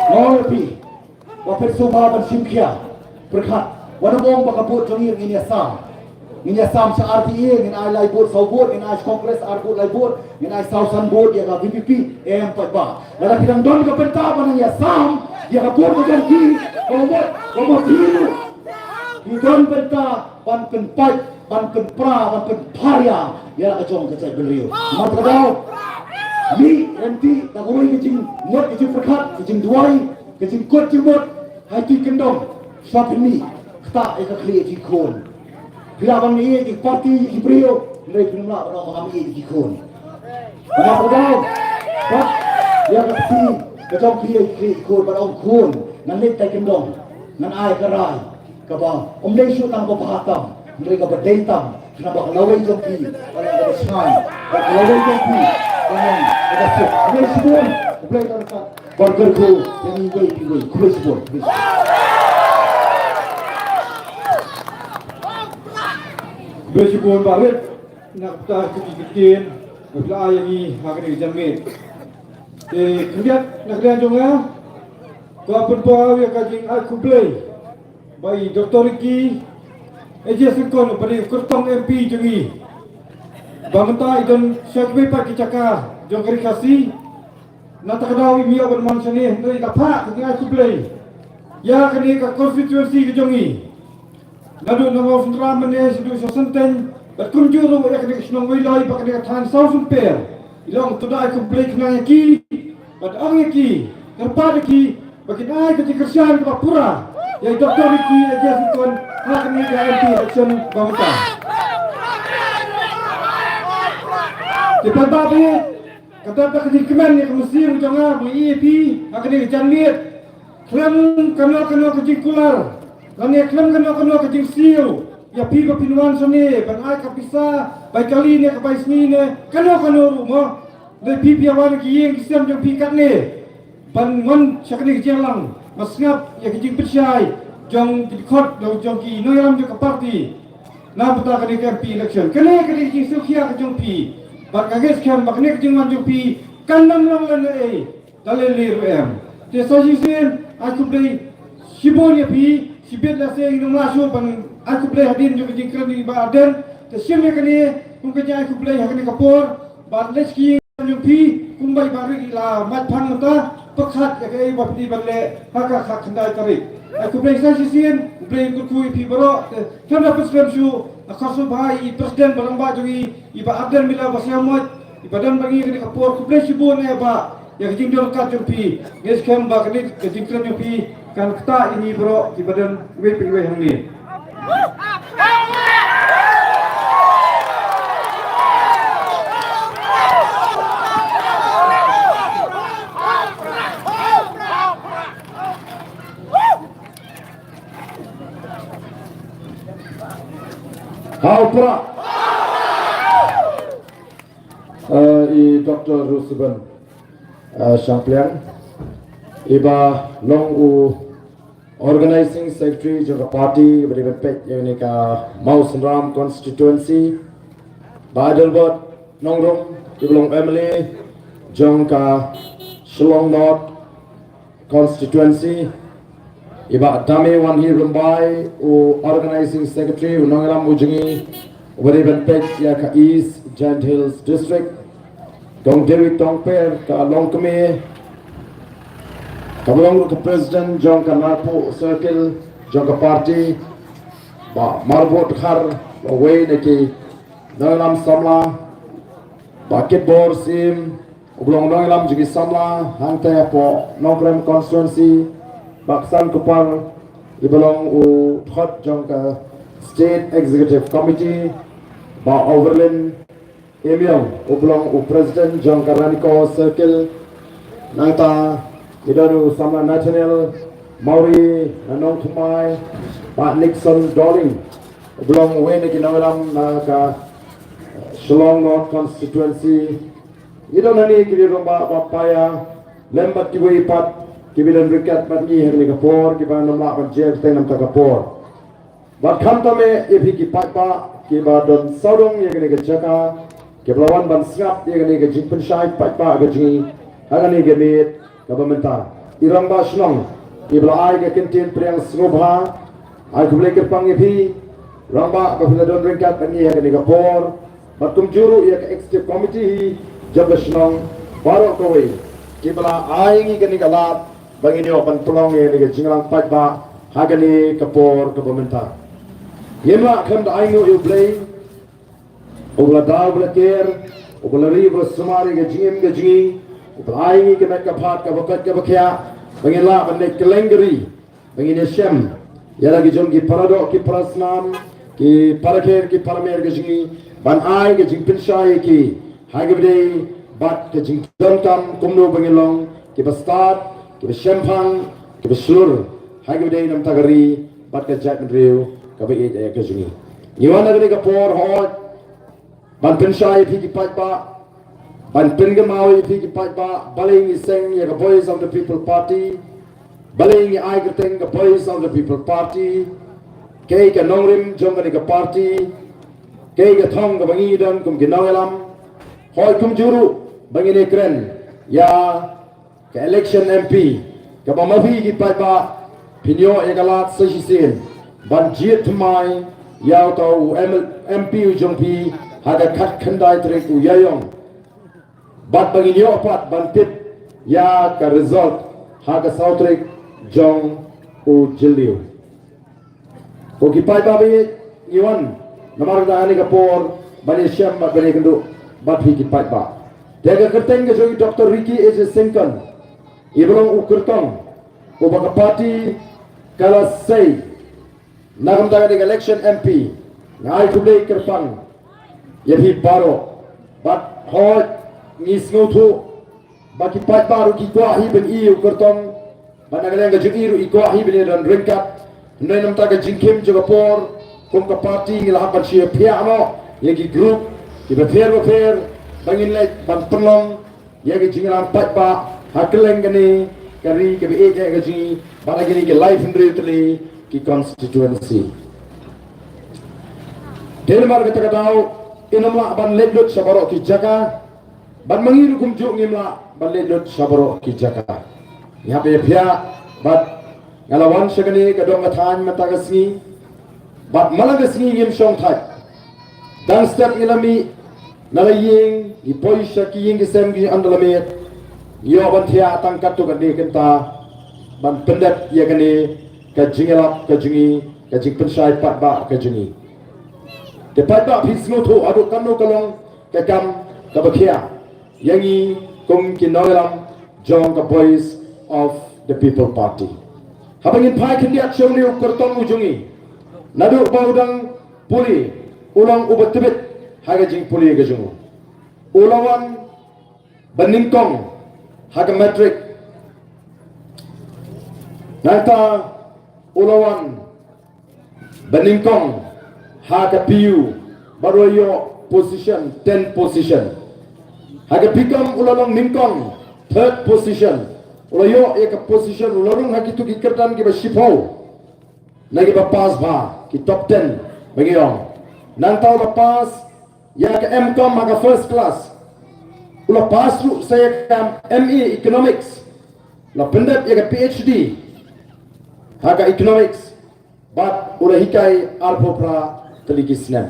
nga ong ïa phi, ba phin sngewbha ban shim khia. Pyrkhat, wat nym ong ba ka vote jong ngi ngin ïasam. Ngin ïasam sha R T A, ngin ai lai vote saw vote, ngin ai sha Congress ar vote lai vote, ngin ai saw san vote ïa ka V P P. Em paidbah, lada phi dang don ka bynta ban nang ïasam ïa ka vote ka jong ki, ka vote, ka vote phi ruh, phi don bynta ban pynpait, ban pynpra, ban pynpharia ïa la ka jong ka jaitbynriew. Namar kata ka daw, mih ryntih da kawei ka jingmut, ka jingpyrkhat, ka jingduwai, ka jingkut jingmut, ha ïa ki kyndong, shuwa phin mih ktah ïa ka khlieh jong ki khun. Phi lah ban ïeit ïa ki party, ïa ki briew, hynrei phim lah ban ong ba ngam ïeit ïa ki khun. Namar kata ka daw, pat ïa ka kti ka jong phi ïa ki khun, ban ong khun, ngan leit tai kyndong, ngan ai ka rai kaba ym dei shuh tang ba bha tam, hynrei kaba dei tam, khnang ba ka lawei jong phi ka long kaba shngaiñ, ba ka lawei jong phi ka long kaba suk. Khublei shibun, U Blei un kyrkhu ïa ngi iwei pa iwei. Khublei shibun, khublei shibun. Khublei shibun Bah Rit na kata ka ktien ba phi la ai ïa ngi ha kane ka janmiet. Te khyndiat na ka liang jong nga, kwah pynpaw ïa ka jingai khublei ba i Doctor Ricky A J Syngkon, uba dei u kyrtong M P jong ngi, ba mynta i don sha kiwei pat ki jaka jong ka Ri Khasi. Na kata ka daw im ïoh ban wan shane, hynrei da phah ka jingai khublei ïa kane ka constituency ka jong ngi, naduh na Mawsynram mynne shaduh sha Synteng, bad kumjuh ruh ïa kane ka shnong Weiloi bad kane ka thaiñ Sawsumper. I long to da ai khublei khnang ïa ki bad ong ïa ki, kyrpad ïa ki ba kin ai ka jingkyrshan kaba pura ïa i Doctor Ricky A J Syngkon ha kane ka M P election ba mynta. Te paidbah, ka dei da ka jingkmen ïa ka mynsiem jong nga ba nga ïohi ïa phi ha kane ka janmiet. Khlem kano kano ka jingkular lane khlem kano kano ka jingsiew ïa phi ba phin wan shane ban ai ka pisa bai kali ne ka bai sngi ne kano kano ruh mo. Lada phi phi ïa wan ki ïing ki sem jong phi katne ban wan sha kane ka jingïalang, ma sngap ïa ka jingpynshai jong ki dkhot jong ki nongïalam jong ka party na bynta kane ka M P election. Kane ka dei ka jingsngewkhia ka jong phi. Bad nga ngeit skhem ba kane ka jingwan jong phi kan ym long lehnohei. Ka lei lei ruh em. Te sa shisien ai khublei shibun ïa phi, shibit lehse ngin ym lah shuh ban ai khublei hadien jong ka jingkren jong i Bah Ardent. Te shim ïa kane kum ka jingai khublei ha kane ka por. Bad leit sha ki ïing jong phi kumba i Bah Rit i la mad phan mynta, pyrkhat ïa kaei ba phi dei ban leh ha ka khatkhyndai tarik. Ai khublei sa shisien, U Blei un kyrkhu ïa phi baroh. Te khlem da pynskhem shuh, nga kyrkhu bha ïa i President ba rangbah jong ngi, i Bah Ardent Miller Basaiawmoit, iba don bad ngi ha kane ka por. Khublei shibun eh Bah ïa ka jingdon ryngkat jong phi. Nga ngeit skhem ba kane ka jingkren jong phi kan ktah ïa ngi baroh kiba don iwei pa iwei hangne. Ka u prah. Eh, i Doctor Rusiban, eh, Shangpliang, iba long u Organizing Secretary jong ka party, iba dei ban peit ïa kane ka Mawsynram constituency, Bah Adelbert Nongrum, iba long M L A jong ka Shillong North constituency, i Bah Dame Wanhi Rymbai, u Organizing Secretary, u nongïalam u jong ngi, uba dei ban peit ïa ka East Jaintia Hills District, Kong Dewi Tongper, ka longkmie, kaba long ruh ka President jong ka Narpuh Circle jong ka party, Bah Marbot Khar, uwei na ki nongïalam samla, Bah Kitbor Syiem, uba long nongïalam jong ki samla hangta hapoh Nongkrem constituency, Bah Ksan Kupar, iba long u dkhot jong ka State Executive Committee, Bah Overlin Emiong, uba long u President jong ka Ranikor Circle, nangta i don u samla Nathaniel Mawrie na Nongthymmai, Bah Nixon Dohling, uba long uwei na ki nongïalam na ka Shillong North constituency. Ngi don hangne ki rangbah ba paia lem bad kiwei pat kiba don ryngkat bad ngi ha kane ka por, kiba nym lah ban jer teng namar ka por. Bad khamtam eh ïa phi ki paidbah kiba don sawdong ïa kane ka jaka, kiba la wan ban sngap ïa kane ka jingpynshai paidbah ka jong ngi ha kane ka miet kaba mynta. I rangbah shnong iba la ai ka kyntien pdiang sngewbha, ai khublei kyrpang ïa phi rangbah ba phi la don ryngkat bad ngi ha kane ka por. Bad kumjuh ruh ïa ka executive committee hi jong ka shnong baroh kawei kiba la ai ngi kane ka lad ba ngin ïoh ban pynlong ïa kane ka jingïalang paidbah ha kane ka por kaba mynta. Ngim lah khlem da ainguh ïa U Blei uba la da, uba la ker, uba la ri, uba la sumar ïa ka jingim ka jong ngi, uba la ai ngi ka met ka phad kaba koit kaba khiah ba ngin lah ban leit kylleng ka ri, ba ngin ïashem ïa la ki jong ki paradoh ki parasnam, ki parakher ki paramer ka jong ngi, ban ai ka jingpynshai ïa ki ha kaba dei bad ka jingdonkam kumno ba ngin long kiba stad, kiba shemphang, kiba shlur ha kaba dei namar ka ri bad ka jaitbynriew kaba ïeit ka jong ngi. Ngi wan ha kane ka por hooid ban pynshai ïa phi ki paidbah, ban pynkynmaw ïa phi ki paidbah, balei ngi seng ïa ka Voice of the People Party, balei ngi ai kyrteng ka Voice of the People Party, kaei ka nongrim jong kane ka party, kaei ka thong kaba ngi don kum ki nongïalam. Hooid, kumjuh ruh ba ngin ïakren ïa ka election M P, kaba ma phi ki paidbah phin ïoh ïa ka lad sa shisien ban jied thymmai ïa uta u M L, M P u jong phi ha ka khatkhyndai tarik u Ïaïong. Bad ba ngin ïoh pat ban tip ïa ka result ha ka saw tarik jong u Jylliew. Ko ki paidbah ba ïeit, ngi wan namar kata ha kane ka por ban ïashem bad ban ïakynduh bad phi ki paidbah. Te ka kyrteng ka jong i Doctor Ricky A J Syngkon, iba long u kyrtong uba ka party ka la sei na ka bynta kane ka election M P. Nga ai khublei kyrpang ïa phi baroh. Bad hooid, ngi sngewthuh ba ki paidbah ruh ki kwah hi ban ïoh u kyrtong, bad na ka liang ka jong i ruh i kwah hi ban ïadon ryngkat. Hynrei namar ka jingkhim jong ka por, kum ka party ngi la hap ban shu ïaphiah noh ïa ki group kiba pher bapher ba ngin leit ban pynlong ïa ka jingïalang paidbah ha kylleng kane ka ri kaba ïeit ka jong ngi, bad ha kine ki laiphew hynriew tylli ki constituency. Te namar kata ka daw, ngim lah ban leit lut sha baroh ki jaka, bad ma ngi ruh kumjuh ngim lah ban leit lut sha baroh ki jaka. Ngi hap ïaphiah, bad nga la wan sha kane ka dong ka thaiñ mynta ka sngi, bad man la ka sngi ngim shong thait. Dang step ngi la mih na la ïing, ngi poi sha ki ïing ki sem, ngi ynda la miet, ngi ïoh ban thiah tang katto katne kynta ban pyndep ïa kane ka jingïalap ka jong ngi, ka jingpynshai paidbah ka jong ngi. Te paidbah, phi sngewthuh haduh katno ka long ka kam kaba khia ïa ngi kum ki nongïalam jong ka Voice of the People Party. Haba ngin phai khyndiat sha une u kyrtong u jong ngi, naduh ba u dang pule, u long uba tbit ha ka jingpule ka jong u. U la wan ba nyngkong ha ka matric. Nangta u la wan ba nyngkong ha ka P U bad u la ïoh position, ten position. Ha ka B Com u la long nyngkong, third position. U la ïoh ïa ka position, u la rung ha kito ki kyrdan kiba shiphew na kiba pass bha, ki top ten ba ngi ong. Nangta u la pass ïa ka M Com ha ka first class. U la pass ruh sa ïa ka M A Economics. U la pyndep ïa ka P H D ha ka Economics. Bad u la hikai arphew phra tylli ki snem.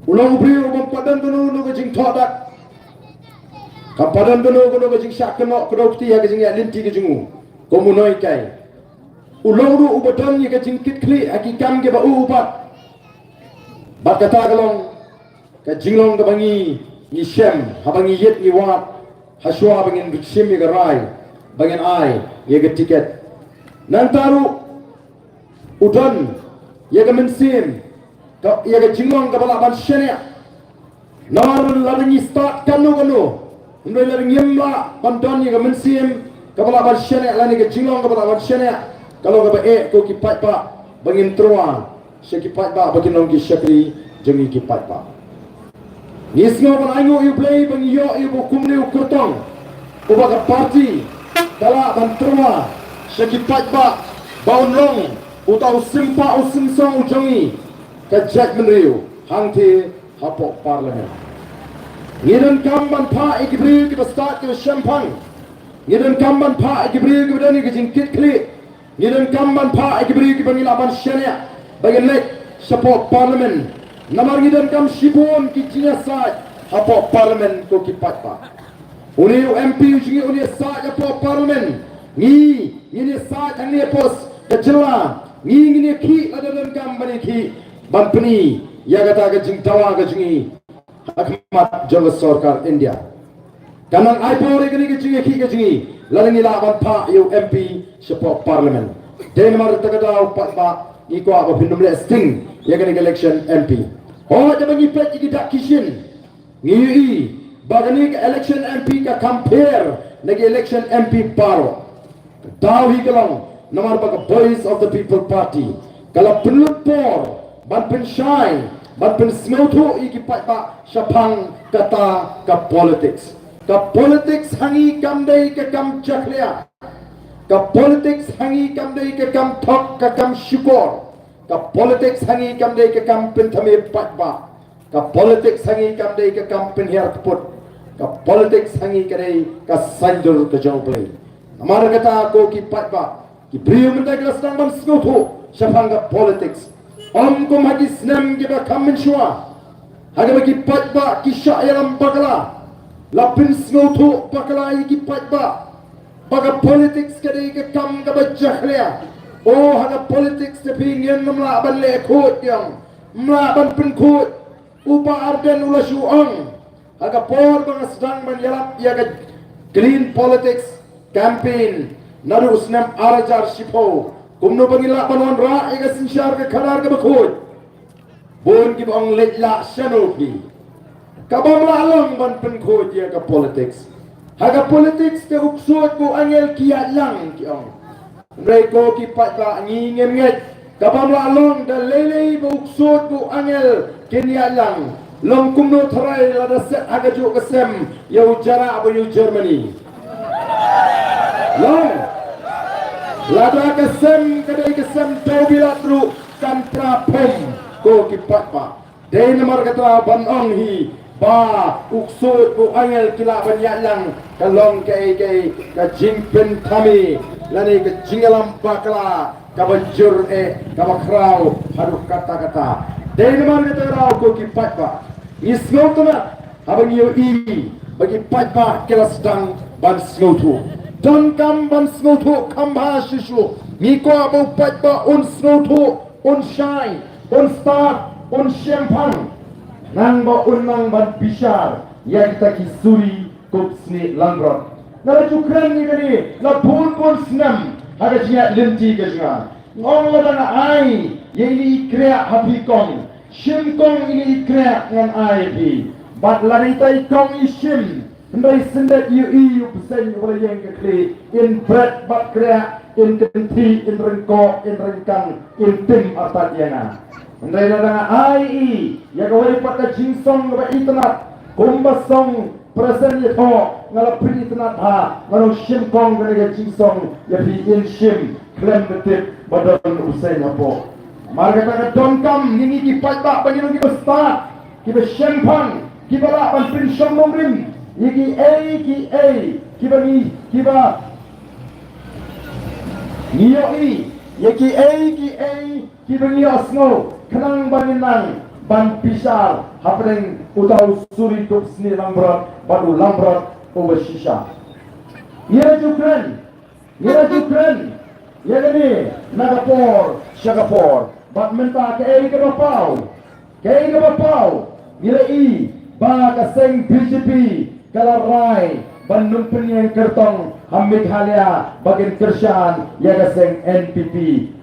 U long u briew u bym pat don kano kano ka jingthoh dak. Kam pat don kano kano ka jingshah kynnoh kdew kti ha ka jingïaid lynti ka jong u kum u nonghikai. U long ruh uba don ïa ka jingkitkhlieh ha ki kam kiba u u bat. Bad kata ka long ka jinglong kaba ngi, ngi shem haba ngi ïit ngi wad, ha shuwa ba ngin shim ïa ka rai ba ngin ai ïa ka tiket. Nangta ruh u don ïa ka mynsiem, ka, ïa ka jinglong kaba lah ban shaniah. Namar lada ngi stad kano kano, hynrei lada ngim lah ban don ïa ka mynsiem kaba lah ban shaniah lane ka jinglong kaba lah ban shaniah, ka long kaba eh ko ki paidbah ba ngin tyrwa sha ki paidbah ba kin long ki shakri jong ngi ki paidbah. Ngi sngew ban ainguh ïa U Blei ba ngi ïoh ïa uba kumne u kyrtong, uba ka party ka lah ban tyrwa sha ki paidbah ba un long uta u sympa u synsong u jong ngi, ka jaitbynriew hangtei hapoh Parliament. Ngi donkam ban phah ïa ki briew kiba stad kiba shemphang. Ngi donkam ban phah ïa ki briew kiba don ïa ka jingkitkhlieh. Ngi donkam ban phah ïa ki briew kiba ngi lah ban shaniah ba ngin leit shapoh Parliament. Namar ngi donkam shibun ki jingïasaid hapoh Parliament ko ki paidbah. Une u M P u jong ngi un ïasaid hapoh Parliament. Ngi ngin ïasaid hangne hapoh ka jylla. Ngi ngin ïakhih lada donkam ban ïakhih ban pyni ïa kata ka jingdawa ka jong ngi ha khmat jong ka sorkar India. Kan nang ai bor ïa kane ka jingïakhih ka jong ngi lada ngi lah ban phah ïa u M P shapoh Parliament. Dei namar kata ka daw paidbah ngi kwah ba phin ym leh sting ïa kane ka election M P. Hooid, haba ngi peit ïa ki dak ki shin ngi ïohi ba kane ka election M P ka kham pher na ki election M P baroh. Ka daw hi ka long namar ba ka Voice of the People Party ka la pynlut por ban pynshai, ban pynsngewthuh ïa ki paidbah shaphang kata ka politics. Ka politics ha ngi kam dei ka kam jakhlia. Ka politics ha ngi kam dei ka kam thok, ka kam shukor. Ka politics ha ngi kam dei ka kam pynthame paidbah. Ka politics ha ngi kam dei ka kam pynhiar kput. Ka politics ha ngi ka dei ka saiñdur ka jong U Blei. Namar kata ko ki paidbah, ki briew mynta ki la sdang ban sngewthuh shaphang ka politics. Ym kum ha ki snem kiba kham mynshuwa, ha kaba ki paidbah ki shah ïalam bakla. La pynsngewthuh bakla ïa ki paidbah ba ka politics ka dei ka kam kaba jakhlia. O, ha ka politics te phi ngin ym lah ban leh khuid ïa, ym lah ban pynkhuid. U Bah Ardent u la shu ong ha ka por ba nga sdang ban ïalap ïa ka Clean Politics Campaign naduh u snem ar hajar shiphew, kumno ba ngin lah ban wanrah ïa ka synshar ka khadar kaba khuid. Bun kiba ong leit lah shano phi. Ka bym lah long ban pynkhuid ïa ka politics. Ha ka politics te u ksuid bad u angel ki ïaid lang ki ong. Hynrei ko ki paidbah ngi ngim ngeit. Ka bym lah long da lei lei ba u ksuid bad u angel kin ïaid lang. Long kumno tharai lada set ha kajuh ka sem ïa u Jarrah bad ïa u Germany. Long. Lada ka sem ka dei ka sem dewbilat ruh kan pra phom ko ki paidbah. Dei namar kata ban ong hi ba u ksuid bad u angel ki lah ban ïaid lang ka long kaei kaei ka jingpynthame lane ka jingïalam bakla kaba jur eh kaba khraw haduh katta katta. Dei namar kata ruh ko ki paidbah ngi sngewtynnat haba ngi ïohi ba ki paidbah ki la sdang ban sngewthuh. Donkam ban sngewthuh kham bha shuh shuh. Ngi kwah ba u paidbah un sngewthuh, un shai, un stad, un shemphang. Nang ba un nang ban bishar ïa kita ki suri kup snieh langbrot. Nga la ju kren ïa kane la bun bun snem ha ka jingïaid lynti ka jong nga. Nga ong lada nga ai ïa ine i kriah ha phi kong, shim kong ine i kriah ngan ai ïa phi. Bad lada ita i kong i shim, hynrei shen dep ïohi ïa u bseiñ uba la ïeng ka khlieh, in bret bad kriah, in kynthih, in ryngkoh, in ryngkang, in tim artat ïa nga. Hynrei lada nga ai ïa kawei pat ka jingsong kaba itynnad, kumba song President ïathoh, nga la pyn itynnad ha, nga long shim kong kane ka jingsong ïa phi, yn shim khlem da tip ba don u seng hapoh. Namar kata ka donkam ïa ngi ki paidbah ba ngin long kiba stad, kiba shemphang, kiba lah ban pynshong nongrim ïa kiei kiei kiba ngi, kiba ngi ïohi, ïa kiei kiei kiba ngi ïohsngew, khnang ba ngin nang ban bishar hapdeng uta u suri kup snieh langbrot bad u langbrot uba shisha. Ngi la ju kren, ngi la ju kren ïa kane na ka por sha ka por, bad mynta kaei kaba paw, kaei kaba paw, ngi la i ba ka seng B J P ka la rai ban nym pynïeng kyrtong ha Meghalaya ba kin kyrshan ïa ka seng N P P.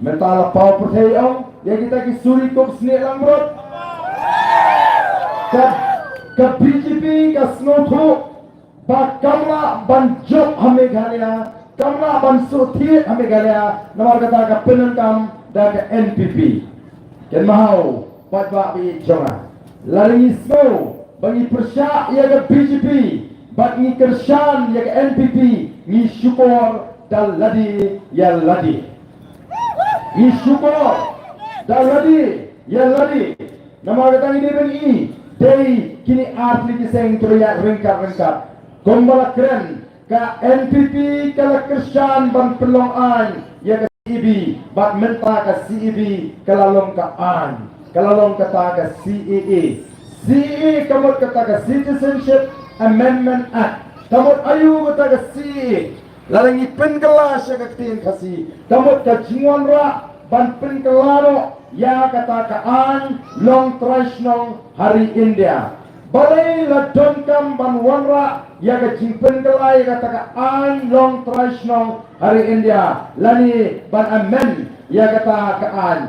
Mynta la paw pyrthei ong ïa kita ki suri kup snieh langbrot. Ka, ka B J P ka sngewthuh ba kam lah ban jop ha Meghalaya, kam lah ban shu thied ha Meghalaya, namar kata ka pyndonkam da ka N P P. Kynmaw paidbah ba ïeit jong nga, lada ngi sngew ba ngi pyrshah ïa ka B J P bad ngi kyrshan ïa ka N P P, ngi shukor da lade ïa lade. Ngi shukor da lade ïa lade. Namar kata ngi dei ban i, dei kine ar tylli ki seng kiba ïaid ryngkat ryngkat. Kumba la kren, ka N P P ka la kyrshan ban pynlong aiñ ïa ka C A A, bad mynta ka C A A ka la long ka aiñ, ka la long kata ka C A A. C A A ka mut kata ka Citizenship Amendment Act. Ka mut aïu kata ka C A A? Lada ngi pynkylla sha ka ktien Khasi, ka mut ka jingwanrah ban pynkylla noh ïa kata ka aiñ long trai shnong ha ri India. Balei la donkam ban wanrah ïa ka jingpynkylla ïa kata ka aiñ long trai shnong ha ri India, lane ban amend ïa kata ka aiñ?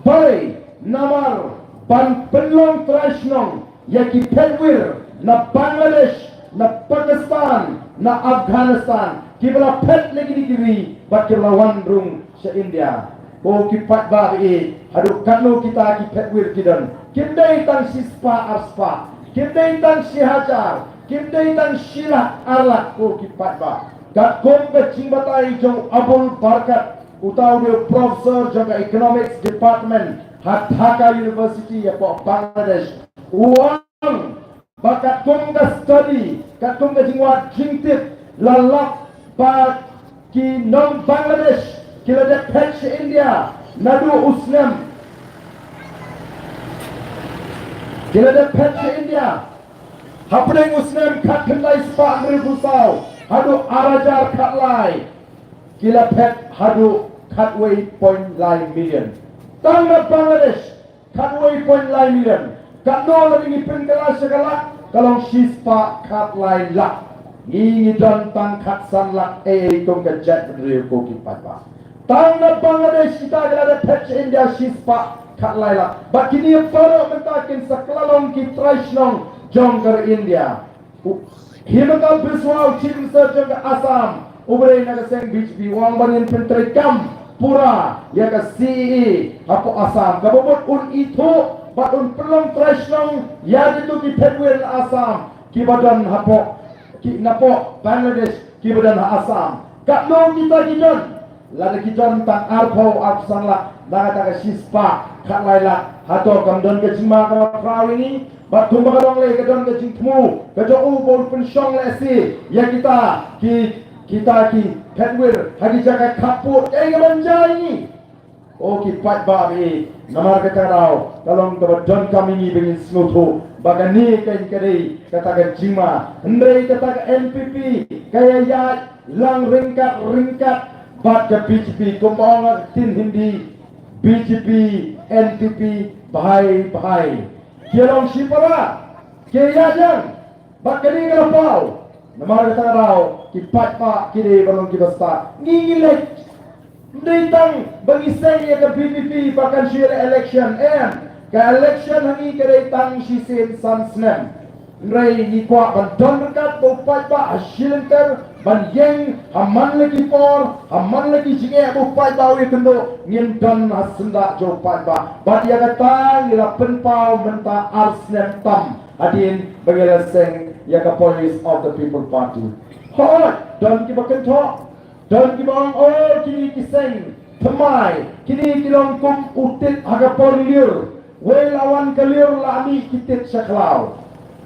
Balei? Namar ban pynlong trai shnong ïa ki phetwir na Bangladesh, na Pakistan, na Afghanistan, kiba la phet na kine ki ri bad kiba la wan rung sha India. Ko ki paidbah ba ïeit, haduh katno kita ki phetwir ki don? Kim dei tang shispah arspah, kim dei tang shi hajar, kim dei tang shi lak ar lak, ko ki paidbah. Katkum ka jingbatai jong Abul Barkat, uta u dei u professor jong ka Economics Department ha Dhaka University hapoh Bangladesh, u ong ba katkum ka study, katkum ka jingwad jingtip, la lap ba ki nong Bangladesh ki la dep phet sha India naduh u snem, ki la dep phet sha India hapdeng u snem khatkhyndai spah hynriewphew saw haduh ar hajar khatlai, ki la phet haduh khatwei point lai million. Tang na Bangladesh, khatwei point lai million. Katno lada ngi pynkylla sha ka lak? Ka long shispah khatlai lak. Ngi, ngi don tang khatsan lak ei ei kum ka jaitbynriew, ko ki paidbah. Tang na Bangladesh kita ki la dep phet sha India shispah khatlai lak. Bad kine baroh mynta kin sa kylla long ki trai shnong jong ka ri India. U Himanta Biswa, u Chief Minister jong ka Assam, uba dei na ka seng B J P, u ong ba ngin pyntreikam pura ïa ka C A A hapoh Assam. Kaba mut un ithuh bad un pynlong trai shnong ïa kito ki phetwir na Assam kiba don hapoh, ki, napoh Bangladesh, kiba don ha Assam. Katno kita ki don? Lada ki don tang arphew, arphew san lak, na kata ka shispah khatlai lak, hato kam don ka jingma kaba khraw ïa ngi? Bad kumba ka long lei, ka don ka jingthmu ka jong u ba un pynshong lehse ïa kita ki, kita ki phetwir ha ki jaka khappud, kaei kaban jia ïa ngi? O ki paidbah ba ïeit, namar kata ka daw ka long kaba donkam ïa ngi ba ngin sngewthuh ba kane ka, ka dei kata ka jingma. Hynrei kata ka N P P ka ïaid lang ryngkat ryngkat bad ka B J P, kumba ong ha ka ktien Hindi, B J P N P P bhai bhai. Ki long shipara, ki ïaid lang. Bad kane ka la paw. Namar kata ka daw ki paidbah ki dei ban long kiba stad. Ngi, ngi leit. Ym dei tang ba ngi seng ïa ka V P P ba kan shu ïaleh election, em. Ka election ha ngi ka dei tang shisien san snem. Hynrei ngi kwah ban don ryngkat bad u paidbah ha shilynter, ban ïeng ha man la ki por, ha man la ki jingeh ba u paidbah u ïakynduh, ngin don ha syndah jong u paidbah. Bad ïa kata ngi la pynpaw mynta ar snem tam hadien ba ngi la seng ïa ka Voice of the People Party. Hooid, don kiba kynthoh, don kiba ong, oh, kine ki seng thymmai, kine ki long kum u tit ha ka por lyiur. Wei la wan ka lyiur la mih ki tit sha khlaw.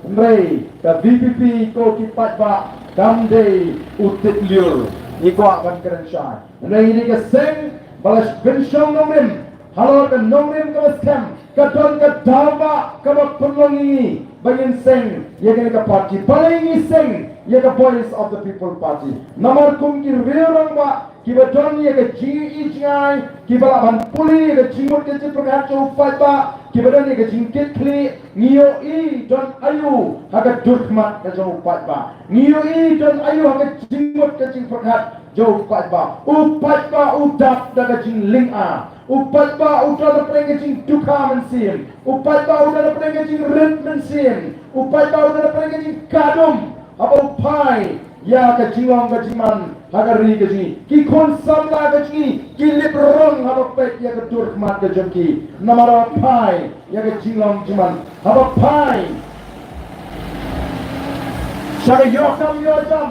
Hynrei ka V P P ko ki paidbah kam dei u tit lyiur. Ngi kwah ban kren shai. Hynrei ngi dei ka seng ba la pynshong nongrim. Halor ka nongrim kaba skhem, ka don ka daw ba kaba pynlong ïa ngi ba ngin seng ïa kane ka party. Balei ngi seng ïa ka Voice of the People Party? Namar kum ki riew rangbah kiba don ïa ka jingïohi jingai, kiba lah ban pule ïa ka jingmut ka jingpyrkhat jong u paidbah, kiba don ïa ka jingkitkhlieh, ngi ïohi don aïu ha ka dur khmat ka jong u paidbah. Ngi ïohi don aïu ha ka jingmut ka jingpyrkhat jong u paidbah. U paidbah u dap da ka jinglynga. U paidbah u dap da pdeng ka jingdukha mynsiem. U paidbah u dap da pdeng ka jingrit mynsiem. U paidbah u dap da pdeng ka jingkadum. Haba u phai ïa ka jinglong ka jingman ha ka ri ka jong ngi. Ki khun samla ka jong ngi ki lip rong haba peit ïa ka dur khmat ka jong ki. Namar haba phai ïa ka jinglong jingman, haba phai sha ka ïoh kam ïoh jam,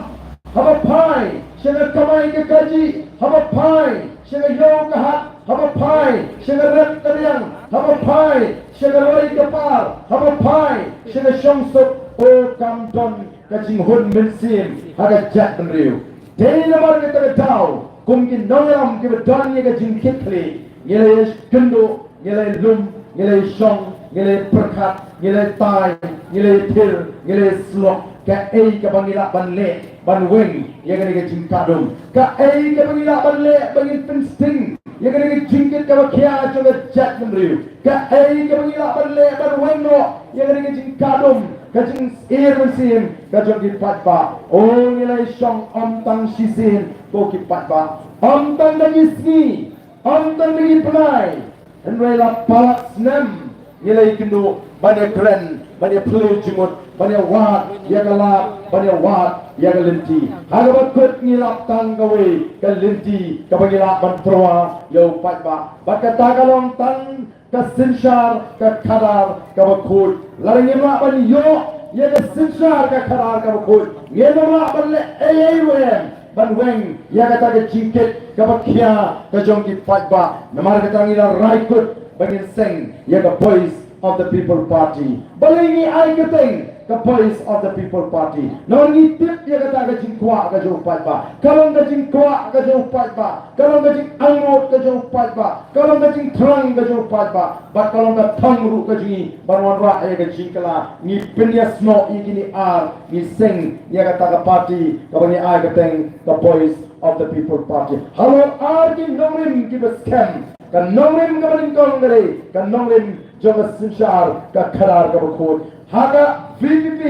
haba phai sha ka kamai ka kajih, haba phai sha ka ïew ka hat, haba phai sha ka rep ka riang, haba phai sha ka roi ka par, haba phai sha ka shongsuk, oh, kam don ka jinghun mynsiem ha ka jaitbynriew. Dei namar kata ka daw, kum ki nongïalam kiba don ïa ka jingkitkhlieh, ngi la ïakynduh, ngi la ïalum, ngi la ïashong, ngi la ïapyrkhat, ngi la ïatai, ngi la ïathir, ngi la ïasyllok. Kaei kaba ngi lah ban leh ban weng ïa kane ka jingkadum? Kaei kaba ngi lah ban leh ba ngin pynsting ïa kane ka jingkit kaba khia jong ka jaitbynriew? Kaei kaba ngi lah ban leh ban weng noh ïa kane ka jingkadum, ka jingsyier mynsiem ka jong ki paidbah? O, ngi la ïashong ym tang shisien ko ki paidbah, ym tang da ki sngi, ym tang da ki bnai, hynrei la palat snem ngi la ïakynduh ban ïakren, ban ïaphylliew jingmut, ban ïawad ïa ka lad, ban ïawad ïa ka lynti. Ha kaba kut ngi lap tang kawei ka lynti kaba ngi lah ban tyrwa ïa u paidbah. Bad kata ka long tang ka synshar ka khadar kaba khuid. Lada ngim lah ban ïoh ïa ka synshar ka khadar kaba khuid, ngim lah ban leh ei ei ruh em ban weng ïa kata ka jingkit kaba khia ka jong ki paidbah. Namar kata ngi la rai kut ba ngin seng ïa ka Voice of the People Party. Balei ngi ai kyrteng ka Voice of the People Party? Namar ngi tip ïa kata ka jingkwah ka jong u paidbah. Ka long ka jingkwah ka jong u paidbah, ka long ka jingangnud ka jong u paidbah, ka long ka jingthrang ka jong u paidbah, bad ka long ka thong ruh ka jong ngi ban wanrah ïa ka jingkylla. Ngi pynïasnoh ïa kine ar, ngi seng ïa kata ka party kaba ngi ai kyrteng ka Voice of the People Party. Halor ar ki nongrim kiba skhem, ka nongrim kaba nyngkong ka dei ka nongrim jong ka synshar ka khadar kaba khuid. Ha ka V P P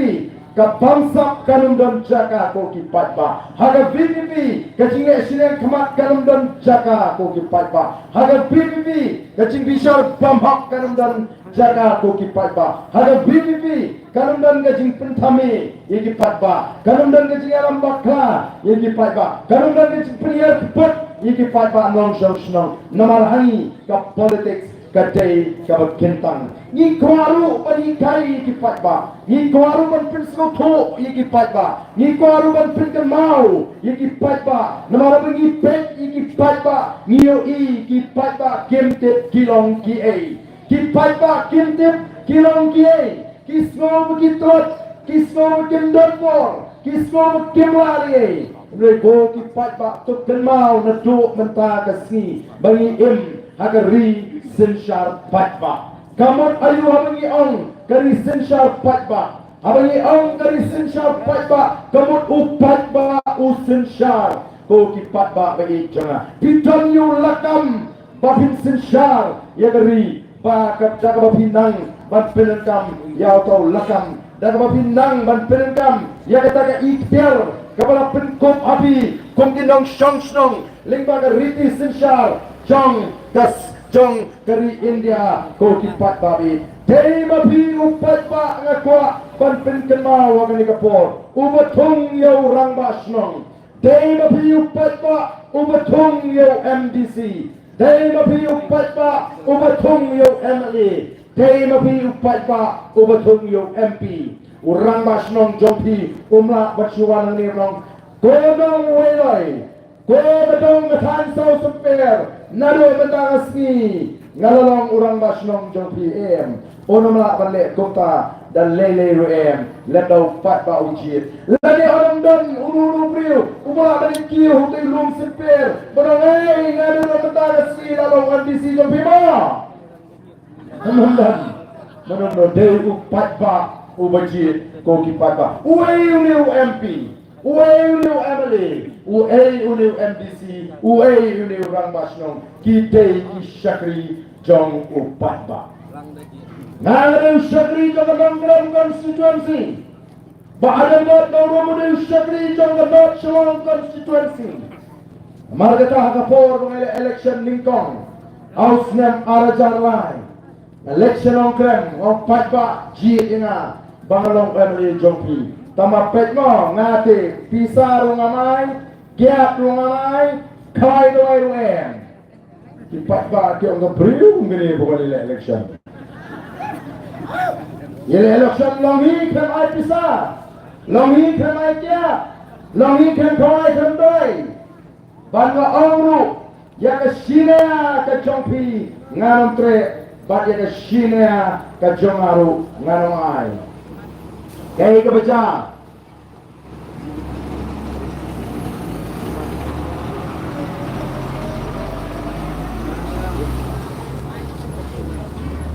ka bamsap kan ym don jaka ko ki paidbah. Ha ka V P P ka jingleh shiliang khmat kan ym don jaka ko ki paidbah. Ha ka V P P ka jingbishar bymhok kan ym don jaka ko ki paidbah. Ha ka V P P kan ym don ka jingpynthame ïa ki paidbah, kan ym don ka jingïalam bakla ïa ki paidbah, kan ym don ka jingpynhiar kput ïa ki paidbah nongshong shnong. Namar ha ngi ka politics ka dei kaba kyntang. Ngi kwah ruh ban hikai ïa ki paidbah, ngi kwah ruh ban pynsngewthuh ïa ki paidbah, ngi kwah ruh ban pynkynmaw ïa ki paidbah. Namar haba ngi peit ïa ki paidbah ngi ïohi ki paidbah kim tip ki long kiei. Ki paidbah kim tip ki long kiei. Ki sngew ba ki tlot, ki sngew ba kim don bor, ki sngew ba kim lah ei ei. Hynrei ko ki paidbah, to kynmaw naduh mynta ka sngi ba ngi im ha ka ri synshar paidbah. Ka mut aïu haba ngi ong ka ri synshar paidbah? Haba ngi ong ka ri synshar paidbah, ka mut u paidbah u synshar. Ko ki paidbah ba ïeit jong nga, phi don ïa u lakam ba phin synshar ïa ka ri, ba ka, da kaba phi nang ban pyndonkam ïa uta u lakam, da kaba phi nang ban pyndonkam ïa kata ka ikhtiar kaba la pynkup ha phi kum ki nongshong shnong lyngba ka riti synshar jong ka s-, jong ka ri India. Ko ki paidbah ba ïeit, dei ma phi u paidbah nga kwah ban pynkynmaw ha kane ka por, uba thung ïa u rangbah shnong. Dei ma phi u paidbah uba thung ïa u M D C. Dei ma phi u paidbah uba thung ïa u M L A. Dei ma phi u paidbah uba thung ïa u M P. U rangbah shnong jong phi um lah ban shu wan hangne ban ong, ko nong uwei loi, ko ba dang mynta saw symper, naduh mynta ka sngi nga la long u rangbah shnong jong phi, em. Un ym lah ban leh kumta da lei lei ruh, em. Lada u paidbah u jied, lane un ym don uno uno u briew uba lah ban kiew ha utei u lum symper ban ong, ei, nga naduh mynta ka sngi la long M D C jong phi mo. Ym don, ym don, dei u paidbah uba jied. Ko ki paidbah, uei une u M P, uei une u M L A, uei une u M D C, uei une u rangbah shnong, ki dei ki shakri jong u paidbah. Nga dei u shakri jong ka Nongkrem constituency. Bah Adam Dodson ruh u dei u shakri jong ka North Shillong constituency. Namar kata ha ka por ba ngi leh election nyngkong ha u snem ar hajar lai, nga leit sha Nongkrem, nga ong paidbah jied ïa nga ba nga long M L A jong phi. Tangba peit mo, nga te pisa ruh ngam ai, kiad ruh ngam ai, khawai dawai ruh em. Ki paidbah ki ong, ka briew kumne ba ka leh election. Ïa leh election long hi khlem ai pisa, long hi khlem ai kiad, long hi khlem khawai khlem dawai. Ban nga ong ruh, ïa ka shi nia ka jong phi ngan ym treh, bad ïa ka shi nia ka jong nga ruh ngan ym ai. Kaei kaba jia?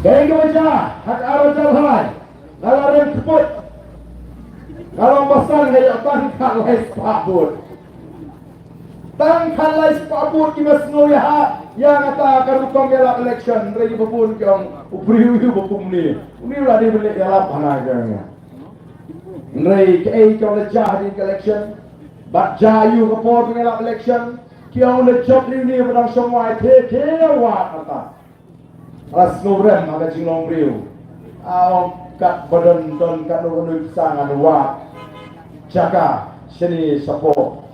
Kaei kaba jia ha ka ar hajar lai? Nga la rem kput. Nga long basan, nga ïoh tang khatlai spah vote. Tang khatlai spah vote kiba sngew ïahap ïa kata ka rukom ïalap election. Hynrei kiba bun ki ong, u briew u ba kumne, une u la dei ban leh ïalap hana ka ïa. Hynrei kaei ka la jia hadien ka election? Bad jia ïa u ka por ba ngi lap election, ki ong la jop ïa une ba dang shong wai, te te wad ata. La sngewrem ha ka jinglong briew. A ong katba don don katno katno pisa ngan wad jaka shane shapoh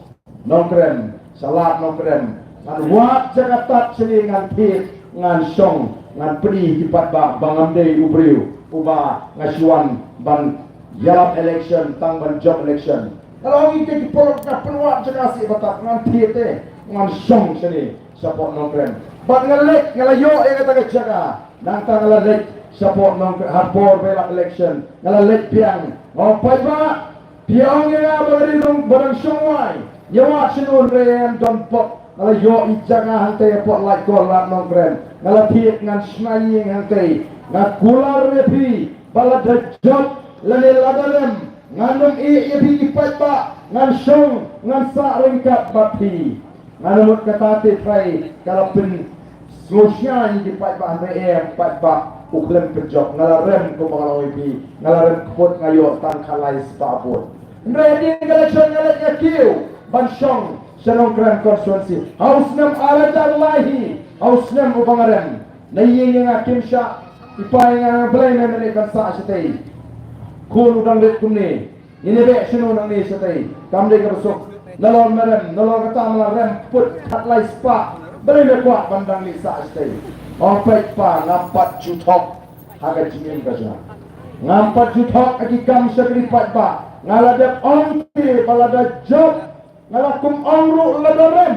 Nongkrem, sha lad Nongkrem. Ngan wad jaka tad shane, ngan thied, ngan shong, ngan pyni ki paidbah ba ngam dei u briew uba nga shu wan ban ïalap election tang ban jop election. Nga la ong ïa ki paralok, nga pynwad jaka sha ba tad, ngan thied te, ngan shong shane shapoh Nongkrem. Bad nga leit, nga la ïoh ïa kata ka jaka. Nangta nga la leit shapoh Nongkrem ha por ba ïalap election. Nga la leit biang, nga ong paidbah, phi ong ïa nga ba nga dei nong ba dang shong wai, ïa wad shano, hynrei em, don pop. Nga la ïoh ïa jaka hangtei hapoh Laitkor, lad Nongkrem. Nga la thied, ngan shna ïing hangtei. Nga kular ïa phi ba lada jop lane lada rem, ngan ym ïeh ïa phi ki paidbah, ngan shong, ngan sah ryngkat bad phi. Nga la mut kata te, trai ka la pynsngewsih ïa ki paidbah, hynrei em paidbah, u khlem pynjop. Nga la rem kumba nga la ong ïa phi, nga la rem kput, nga ïoh tang khatlai spah vote. Hynrei hadien ka election nga leit, nga kiew ban shong sha Nongkrem constituency ha u snem ar hajar lai hi, ha u snem uba nga rem. Na ïing ïa nga kim shah, i pa ïa nga, balei me leit ban sah shatei? Khun u dang rit kumne. Ngin ïa beh shano nangne shatei? Kam dei kaba suk. Nalor me rem, nalor kata me la rem kput khatlai spah, balei me kwah ban dang leit sah shatei? Ong peit pa, ngam pat ju thok ha ka jingim ka jong nga. Ngam pat ju thok ha ki kam shakri paidbah. Nga la dep ong te ba lada jop, nga la kum ong ruh lada rem.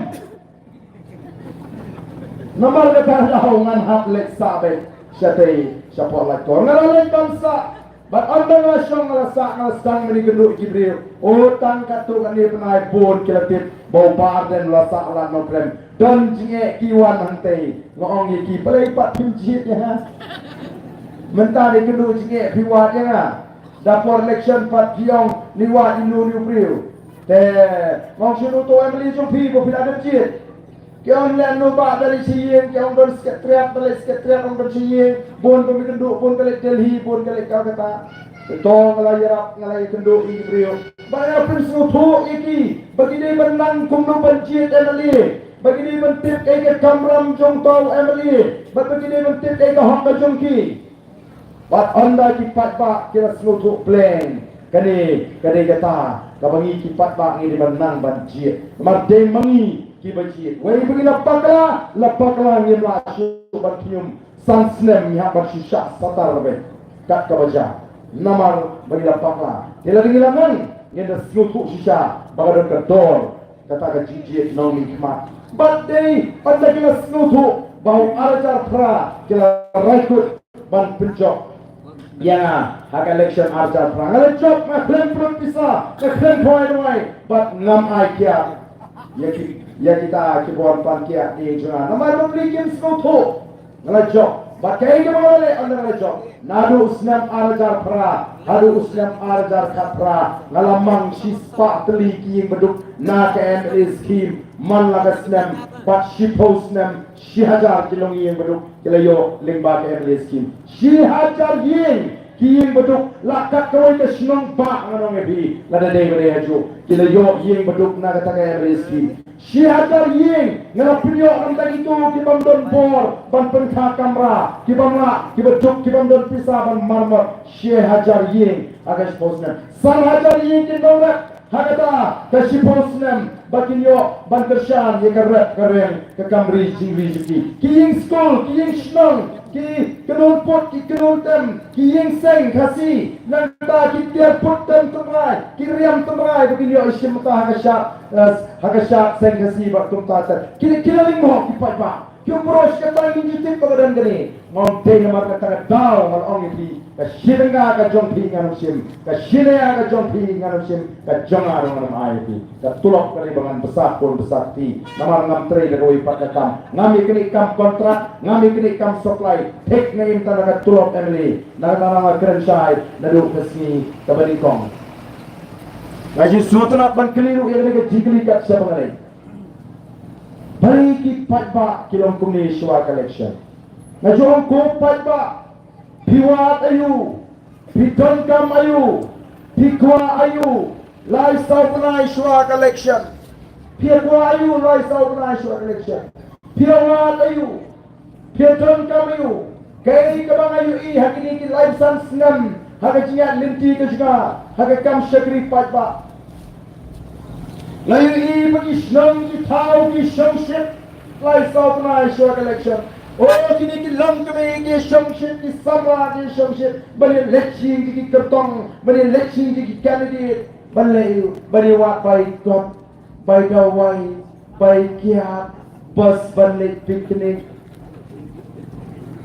Namar kata daw ngan hap leit sah beit shatei, shapoh Laitkor. Nga la leit ban sah. Bad ynda nga la shong, nga la sah, nga la sdang ban ïakynduh ïa ki briew, o, tang katto katne bnai bun ki la tip ba u Bah Ardent u la sah ha lad Nongkrem. Don jingeh ki wan hangtei. Nga ong ïa ki, balei pat phim jied ïa nga? Mynta ïakynduh jingeh phi wad ïa nga. Da por election pat ki ong ni wad ïa uno uno u briew. Te nga ong, shano uto u M L A jong phi ba phi la dep jied? Ki ong lehno bah, da leit sha ïing, ki ong don secretariat, da leit secretariat, ong don sha ïing, bun ba me kynduh, bun ka leit Delhi, bun ka leit Calcutta. Te to nga la ïarap, nga la ïakynduh ïa ki briew. Ba nga la pynsngewthuh ïa ki ba ki dei ban nang kumno ban jied M L A, ba ki dei ban tip kaei ka kamram jong uto u M L A, bad ba ki dei ban tip kaei ka hok ka jong ki. Bad ynda ki paidbah ki la sngewthuh pleng, Kane ka dei kata kaba ngi ki paidbah ngi dei ban nang ban jied. Namar dei ma ngi kiba jied. Wei ba ngi la bakla, la bakla, ngim lah shuh ban khñium san snem, ngi hap ban shu shah satar beit kat kaba jia. Namar ba ngi la bakla. Te lada ngi la nang, ngin da sngewthuh shisha ba ka don ka dor kata ka jingjied nongmihkhmat. Bad dei ynda ki la sngewthuh ba u ar hajar phra ki la rai kut ban pynjop ïa nga ha ka election ar hajar phra. Nga la jop, nga khlem pynlut pisa, nga khlem khawai dawai, bad ngam ai kiad ïa ki, ïa kita ki bor pan kiad ne jong nga. Namar ba ki la sngewthuh. Nga la jop. Bad kaei kaba nga la leh ynda nga la jop? Naduh u snem ar hajar phra haduh u snem ar hajar khatphra, nga la mang shispah tylli ki ïing baduk na ka M L A scheme man la ka snem. Bad shiphew snem, shi hajar ki longïing baduk ki la ïoh lyngba ka M L A scheme. Shi hajar ïing ki ïing baduk, la kat kawei ka shnong bah, nga ong ïa phi, lada dei ba dei hajuh, ki la ïoh ïing baduk na kata ka M L A scheme. Shi hajar ïing nga la pynïoh na kita kito ki bym don bor ban pynkha kamra, ki bym lah, ki baduk, ki bym don pisa ban maramot. Shi hajar ïing ha ka shiphew snem. San hajar ïing ki nongrep ha kata ka shiphew snem ba kin ïoh ban kyrshan ïa ka rep ka riang, ka kam ri jingri jong ki. Ki ïing skul, ki ïing shnong, ki kynhun put, ki kynhun tem, ki ïing seng Khasi, nangta ki tiar put tem tynrai, ki riam tynrai ba kin ïoh shim bynta ha ka shad, eh, ha ka shad seng Khasi bad kumta ter. Ki, ki la lyngngoh ki paidbah. Ki ym broh shi katta, ngin ju tip ba ka don kane. Nga ong te namar kata ka daw nga la ong ïa phi, ka shi tyngka ka jong phi ngan ym shim, ka shi nia ka jong phi ngan ym shim, ka jong nga ruh ngan ym ai ïa phi. Ka tulop ka dei ba ngan bsa khun bsa kti. Namar ngam trei da kawei pat ka kam. Ngam ïa kane kam kontrak, ngam ïa kane kam supply. Thik nga im tang da ka tulop M L A. Na kata nga kren shai naduh ka sngi kaba nyngkong. Nga ju sngewtynnat ban kylli ruh ïa kane ka jingkylli kat sha ba nga leit. Balei ki paidbah ki long kumne shuwa ka election? Nga ju ong, ko paidbah, phi wad aïu? Phi donkam aïu? Phi kwah aïu lai saw bnai shuwa ka election? Phi kwah aïu lai saw bnai shuwa ka election? Phi wad aïu? Phi donkam aïu? Kaei kaba nga ïohi ha kine ki laiphew san snem ha ka jingïaid lynti ka jong nga ha ka kam shakri paidbah, nga ïohi ba ki shnong ki thaw ki shongshit lai saw bnai shuwa ka election. O, kine ki longkmie ki shongshit, ki samla ki shongshit ban ïaleit sha ki kyrtong, ban ïaleit sha ki candidate, ban leh, ban ïawad bai kot, bai dawai, bai kiad, bus ban leit picnic,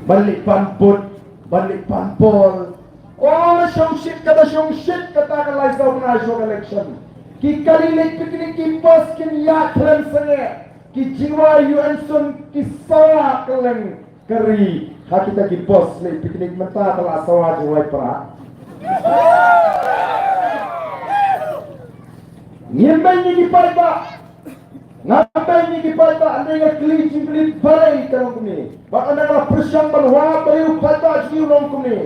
ban leit pan bud, ban leit pan bol. O, shongshit kata, shongshit kata ka lai saw bnai shuwa ka election. Ki kali leit picnic, ki bus kin ïaid khlem sangeh, ki jingrwai U N sun ki sawa kylleng ka ri ha kita ki bus leit picnic, mynta ka la sawa jingrwai para. Ngim beiñ ïa ki paidbah. Ngam beiñ ïa ki paidbah, hynrei nga kylli jingkylli balei ka long kumne. Bad ynda nga la pyrshang ban wad balei u paidbah jong ngi u long kumne.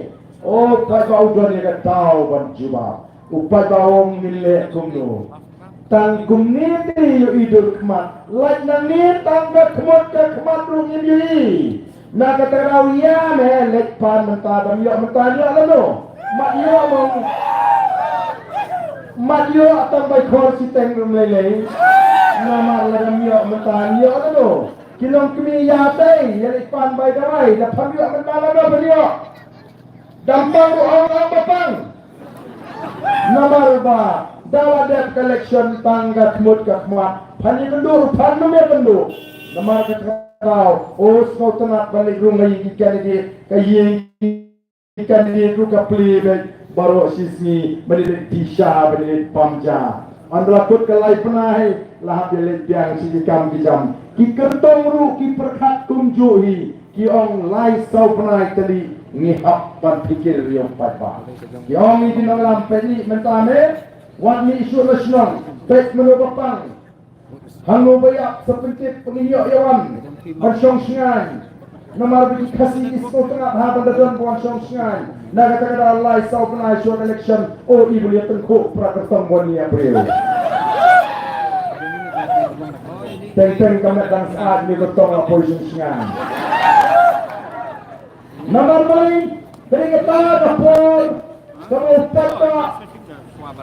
O paidbah, u don ïa ka daw ban jubab. U paidbah u ong, ngin leh kumno? Tang kumne te ïohi dur khmat. Lait nangne tang ka khmut ka khmat ruh ngim ïohi. Na kata ka daw ïa me leit pan mynta, dang ïoh mynta, ïoh lano. Mat ïoh mo. Mat ïoh tang bai khor shiteng ruh lei lei. Namar la dang ïoh mynta, ïoh lano. Ki longkmie ïa tei ïa leit pan bai dawai, da phan ïoh mynta lano phan ïoh. Dang pang ruh ong ong ba pang. Namar ba da la dep ka election tang ka khmut ka khmat. Phan ïakynduh ruh phan ym ïakynduh. Namar kata ka daw, o sngewtynnat ban leit rung ïa ki candidate, ka ïing ki candidate ruh ka plie beit baroh shi sngi, ban leit disha, ban leit pamja. Ynda la kut ka lai bnai la hap ïaleit biang sha ki kam ki jam. Ki kyrtong ruh ki pyrkhat kumjuh hi. Ki ong lai saw bnai tylli ngi hap ban phikir ïa u paidbah. Ki ong ïa ki nongïalam, peit ïa mynta me, wat mih shuh na shnong, peit mano ba pang. Hangno ba ïap sa pyntip, ba ngin ïoh ïa wan ban shong shngaiñ. Namar ba ki Khasi ki sngewtynnat ha ban da don ba wan shong shngaiñ. Na kata ka daw lai saw bnai shuwa ka election, o i bun ïa tyngkhuh pra kyrtong ba wan ïa briew. Teng teng ka met dang sah, ïa kyrtong la poi shong shngaiñ. Namar balei? Ka dei kata ka por kaba u paidbah Namar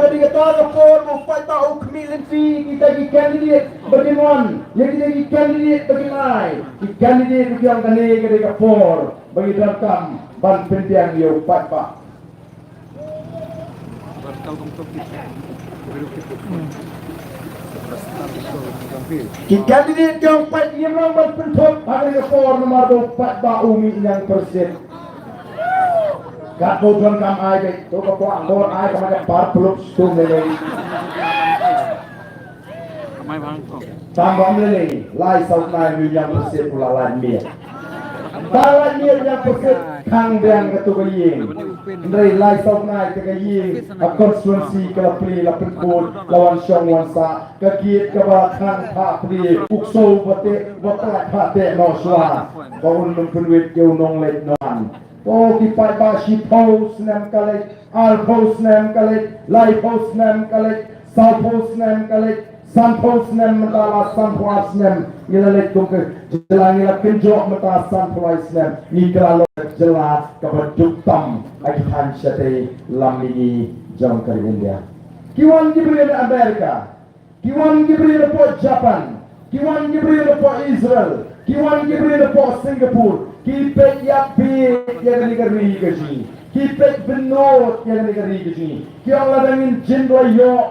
ka dei kata ka por ba u paidbah u khmih lynti kita ki candidate ba kin wan, ïa kita ki candidate ba kin ai, ki candidate ba ki ong kane ka dei ka por ba ngi donkam ban pynbiang ïa u paidbah. Ki candidate ki ong peit ngim long ban pynthut ha kane ka por namar ba u paidbah u mih ñiangpyrshit. Katno don kam ai beit, to ka kwah bor ai ka ma ka par plup sum lei lei. Tang ba ym lei lei, lai saw tnai u ñiangpyrshit u la lait miet. Ba lait miet ñiangpyrshit khang biang kato ka ïing. Hynrei lai saw tnai te ka ïing ha constituency ka la plie la pynkut la wan shong wan sah. Ka kit kaba khang phah plie u ksew ba teh ba pynlait phah teh noh shuwa. Ba un ym pynwit ïa u nongleit nongwan. O ki paidbah shiphew snem ka leit, arphew snem ka leit, laiphew snem ka leit, sawphew snem ka leit, sanphew snem mynta la sanphew ar snem ngi la leit kum ka jylla, ngi la kynjoh mynta sanphew lai snem, ngi kylla long ka jylla kaba duk tam ha ki thaiñ shatei lam mihngi jong ka ri India. Ki wan ki briew na America, ki wan ki briew na poh Japan, ki wan ki briew na poh Israel, ki wan ki briew na poh Singapore, ki peit ïa phi ïa kane ka ri ka jong ngi, ki peit bynnud ïa kane ka ri ka jong ngi, ki ong lada ngin jin roi ïoh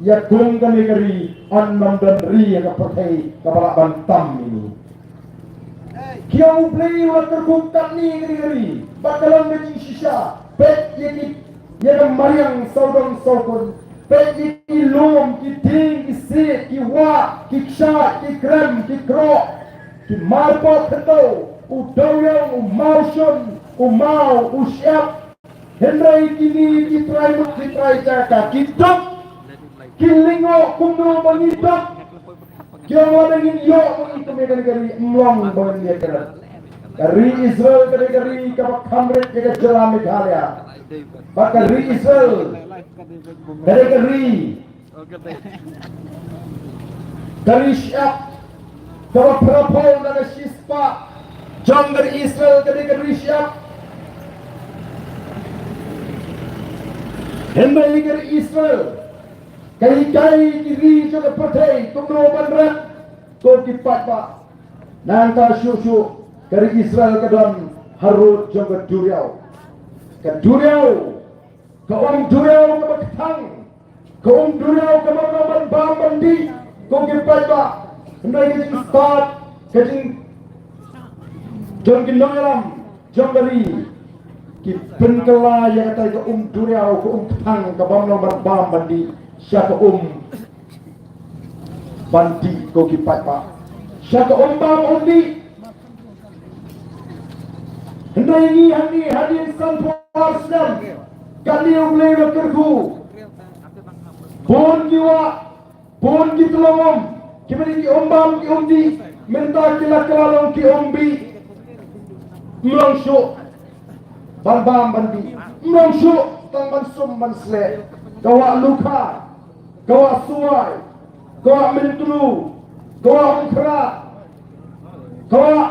ïa kum kane ka ri, yn ym don ri ha ka pyrthei kaba lah ban tam ïa ngi. Ki ong U Blei u la kyrkhu katne kane ka ri, bad ka long ka jingshisha, peit ïa ki, ïa ka mariang sawdong sawkun, peit ïa ki lum, ki dieng, ki siej, ki wah, ki kshaid, ki krem, ki kroh, ki marpoh khyndew, u dewiong, u mawshun, u maw, u shyiap, Hynrei kine ki trai mut ki trai jaka ki duk, ki lyngngoh kumno ba ngi duk. Ki ong lada ngin ïoh ba ngi kum ïa kane ka ri, ym long ba ngin ïa kane. Ka ri Israel ka dei ka ri kaba kham rit ïa ka jylla Meghalaya. Bad ka ri Israel ka dei ka ri Ka ri shyiap, kaba phraphew na ka shispah jong ka ri Israel ka dei ka ri shyiap. Hynrei ka ri Israel ka hikai ki ri jong ka pyrthei kumno ban rep, ko ki paidbah. Nangta shuh shuh ka ri Israel ka don harud jong ka duriaw. Ka duriaw Ka um duriaw kaba kthang, ka um duriaw kaba ym long ban bam ban dih, ko ki paidbah. Hynrei ka jingstad, ka jing, jong ki nongïalam jong ka ri, ki pynkylla ïa katai ka um duriaw, ka um kthang kaba ym long ban bam ban dih sha ka um ban dih, ko ki paidbah. Sha ka um bam um dih. Hynrei ngi hangne hadien sanphew ar snem, kane U Blei u la kyrkhu. Bun ki wah, bun ki tyllong um, kiba dei ki um bam ki um dih, mynta ki la kylla long ki um bih. Ym long shuh ban bam ban dih, ym long shuh tang ban sum ban sleh. Ka wah Lukha, ka wah Suwai, ka wah Myntdu, ka wah Umkhrah, ka wah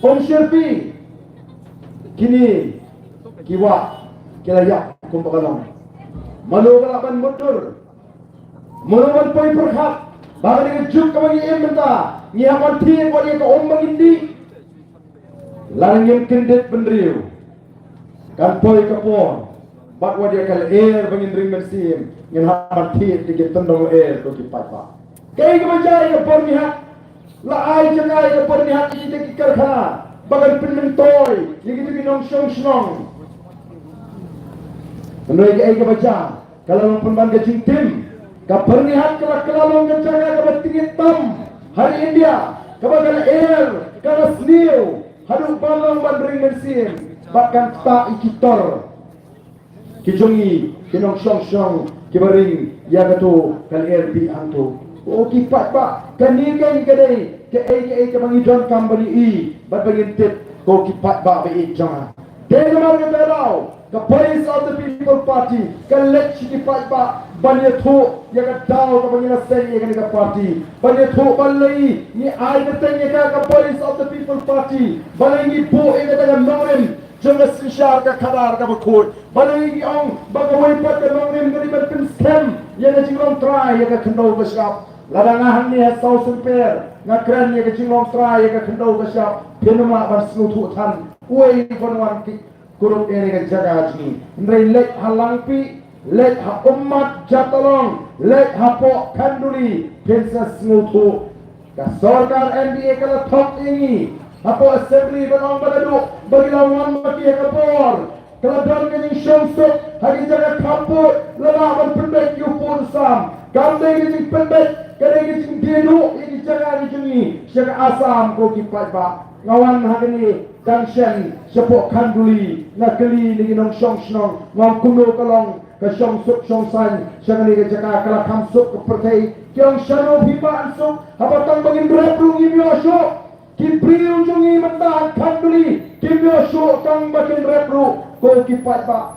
Umshyrpi. Kine ki wah ki la ïap kumba ka long. Mano ba lah ban mutdur, mano ban poi pyrkhat ba ha kane ka juk kaba ngi im mynta ngi hap ban thied wat ïa ka um ba ngin dih? Lada ngim kyndit bynriew, kan poi ka por bad wat ïa ka lyer ba ngin ring mynsiem ngin hap ban thied ïa ki tyndong lyer, ko ki paidbah. Kaei kaba jia ïa ka byrnihat? La ai jaka ïa ka byrnihat ïa kita ki karkhana ba kan pynmyntoi ïa kita ki nongshong shnong. Hynrei kaei kaba jia? Ka la long pynban ka jingtim. Ka byrnihat ka la kylla long ka jaka kaba tyngeh tam ha ri India, kaba ka lyer ka la sniew haduh ban long ban ring mynsiem bad kan ktah ïa ki tor ki jong ngi ki nongshong shnong kiba ring ïa kato ka lyer dih hangto. O ki paidbah, kane kan ka dei kaei kaei kaba ngi donkam ban ïohi bad ba ngin tip, ko ki paidbah ba ïeit jong nga. Te namar kata ka daw ka Voice of the People Party ka leit sha ki paidbah ban ïathuh ïa ka daw kaba ngi la seng ïa kane ka party, ban ïathuh balei ngi ai kyrteng ïa ka ka Voice of the People Party, balei ngi buh ïa kata ka nongrim jong ka synshar ka khadar kaba khuid. Balei ngi ong ba kawei pat ka nongrim ka dei ban pynskhem ïa ka jinglong trai ïa ka khyndew ka shyiap? Lada nga hangne ha South Symper nga kren ïa ka jinglong trai ïa ka khyndew ka shyiap, phin ym lah ban sngewthuh than. Uei ban wan ki kurup ïa ka jaka jong ngi? Hynrei leit ha Langpih, leit ha Ummat Jatalong, leit hapoh Khanduli, phin sa sngewthuh. Ka sorkar M D A ka la thok ïa ngi hapoh Assembly ban ong ba naduh ba ki la wan ma ki ha ka bor, ka la don ka jingshong suk ha ki jaka khappud, la lah ban pynbeit ïa u pud u sam. Kam dei ka jingpynbeit, ka dei ka jingdie duh ïa ki jaka ki jong ngi sha ka Assam, ko ki paidbah. Nga wan ha kane dang shen shapoh Khanduli, nga kylli na ki nongshong shnong, nga ong kumno ka long ka shong suk shong saiñ sha kane ka jaka, ka la kham suk ka pyrthei. Ki ong shano phi bah suk, haba tang ba ngin rep ruh ngim ïoh shuh. Ki briew jong ngi mynta ha Khanduli kim ïoh shuh tang ba kin rep ruh, ko ki paidbah.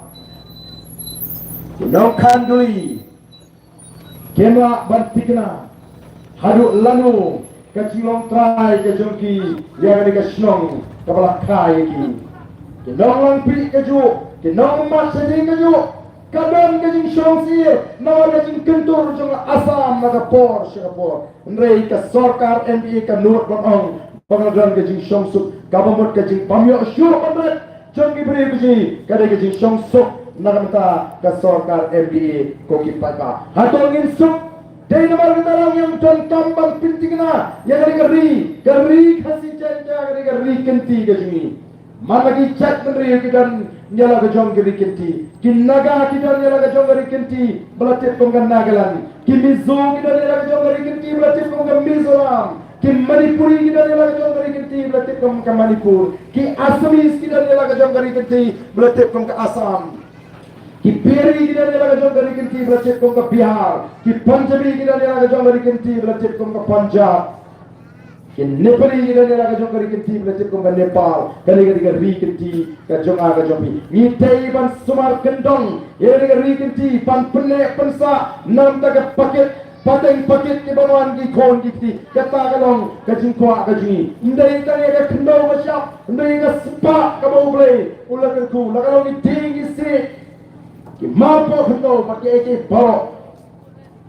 Ki nong Khanduli kim lah ban thikna haduh lano ka jinglong trai ka jong ki ïa kane ka shnong kaba la kha ïa ki. Ki nong Langpih kajuh, ki nong Ummat Shading kajuh, ka don ka jingshong syier namar ka jingkyntur jong ka Assam na ka por sha ka por. Hynrei ka sorkar M D A ka nud ban ong ba ka la don ka jingshong suk, kaba mut ka jingbym ïoh shuh ban rep jong ki briew ki jong ngi ka dei ka jingshong suk na ka bynta ka sorkar M D A, ko ki paidbah. Hato ngin suk? Dei namar kata ruh ngi ong donkam ban pynthikna ïa ka dei ka ri, ka ri Khasi Jaiñtia ka dei ka ri kynti ka jong ngi. Man la ki jaitbynriew ki don ïa la ka jong ka ri kynti. Ki Naga ki don ïa la ka jong ka ri kynti ba la tip kum ka Nagaland. Ki Mizo ki don ïa la ka jong ka ri kynti ba la tip kum ka Mizoram. Ki Manipuri ki don ïa la ka jong ka ri kynti ba la tip kum ka Manipur. Ki Assamese ki don ïa la ka jong ka ri kynti ba la tip kum ka Assam. Ki Bihari ki don ïa la ka jong ka ri kynti ba la tip kum ka Bihar. Ki Punjabi ki don ïa la ka jong ka ri kynti ba la tip kum ka Punjab. Ki Nepali ki don ïa la ka jong ka ri kynti ba la tip kum ka Nepal. Kane ka dei ka ri kynti ka jong nga ka jong phi. Ngi dei ban sumar kyndong ïa kane ka ri kynti, ban pynneh pynsah na ka bynta ka pakit pateng pakit kiba wan ki khun ki kti. Kata ka long ka jingkwah ka jong ngi. Ym dei tang ïa ka khyndew ka shyiap, ym dei ïa ka spah kaba U Blei u la kyrkhu, la ka long ki dieng ki siej, ki marpoh khyndew bad kiei kiei baroh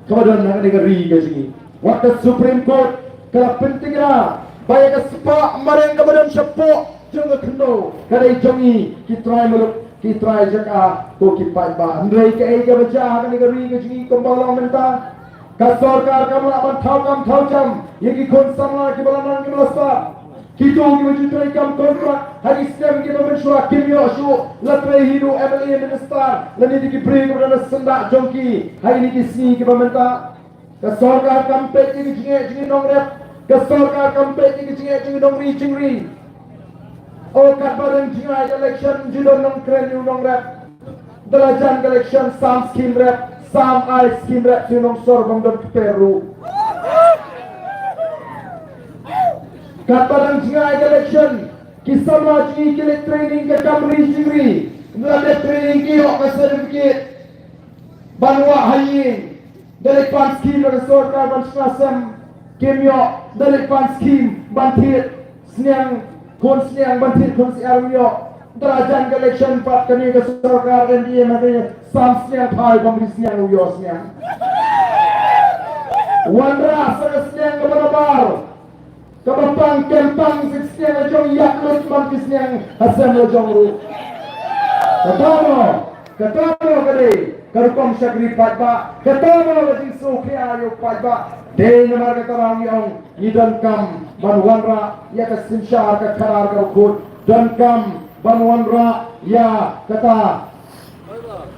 kaba don ha kane ka ri ka jong ngi. Wat ka Supreme Court ka la pynthikna ba ïa ka spah mareng kaba don shapoh jong ka khyndew ka dei jong ngi ki trai muluk, ki trai jaka, ko ki paidbah. Hynrei kaei kaba jia ha kane ka ri ka jong ngi kumba long mynta? Ka sorkar kam lah ban thaw kam thaw jam ïa ki khun samla kiba la nang kiba la sah. Kito kiba ju trei kam kontrak ha ki snem kiba mynshuwa kim ïoh shuh la trei hi u M L A, minister lane ki briew kiba don ha syndah jong ki ha kine ki sngi kiba mynta. Ka sorkar kam peit ïa ki jingeh jong ki nongrep. Ka sorkar kam peit ïa ki jingeh jong ki nongri jingri. O katba dang jngai election ju don nongkren ïa u nongrep. Da la jan ka election sam scheme rep, sam ai scheme rep sha u nongsor bym don kper ruh. Katba dang jngai ka election ki samla jong ngi ki leit training ka kam ri jingri. Da la dep training ki ïoh ka certificate ban wah ha ïing. Da leit pan scheme na ka sorkar ban shna sem kim ïoh. Da leit pan scheme ban thied sniang khun sniang, ban thied khun syiar ym ïoh. Da la jan ka election pat kane ka sorkar N D A ma kane sam sniang phai bym ri sniang u ïoh sniang. Wanrah sa ka sniang kaba nabar, kaba pang kem pang, sa ka sniang la jong ïap lut bad ki sniang ha sem la jong ruh. Kata mo, kata mo ka dei ka rukom shakri paidbah? Kata mo ka jingsngewkhia ïa u paidbah? Dei namar kata ba ngi ong ngi donkam ban wanrah ïa ka synshar ka khadar kaba khuid, donkam ban wanrah ïa kata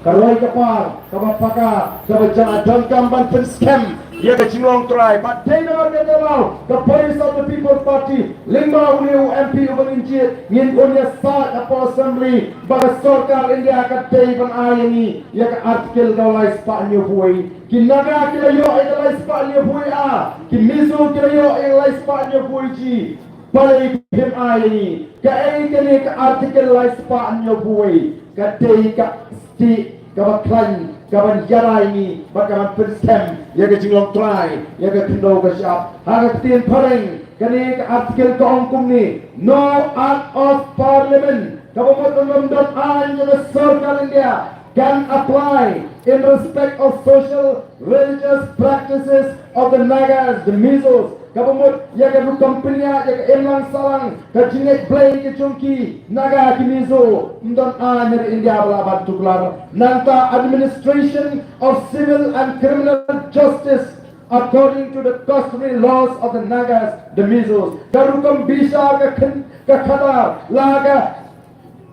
ka roi ka par kaba paka kaba jia, donkam ban pynskhem ïa ka jinglong trai. Bad dei namar kata ba ka Voice of the People Party lyngba une u M P uba ngin jied ngin ïasaid hapoh Assembly ba ka sorkar India ka dei ban ai ïa ngi ïa ka Article ka lai spah hynñiewphew wei. Ki Naga ki la ïoh ïa ka lai spah hynñiewphew wei A, ki Mizo ki la ïoh ïa ka lai spah hynñiewphew wei G. Balei phim ai ïa ngi? Kaei kane ka Article lai spah hynñiewphew wei? Ka dei ka stieh kaba khlaiñ kaban ïada ïa ngi bad kaban pynskhem ïa ka jinglong trai ïa ka khyndew ka shyiap. Ha ka ktien phareng kane ka Article ka ong kumne: No Act of Parliament kaba mut ym don aiñ jong ka sorkar India, can apply in respect of social religious practices of the Nagas, the Mizos. Kaba mut ïa ka rukom pynïaid, ïa ka imlang sahlang, ka jingngeit Blei ka jong ki Naga ki Mizo, ym don aiñ ha ri India ba lah ban tuklar. Nangta administration of civil and criminal justice according to the customary laws of the Nagas, the Mizos. Ka rukom bishar, ka khyn-, ka khadar, la ka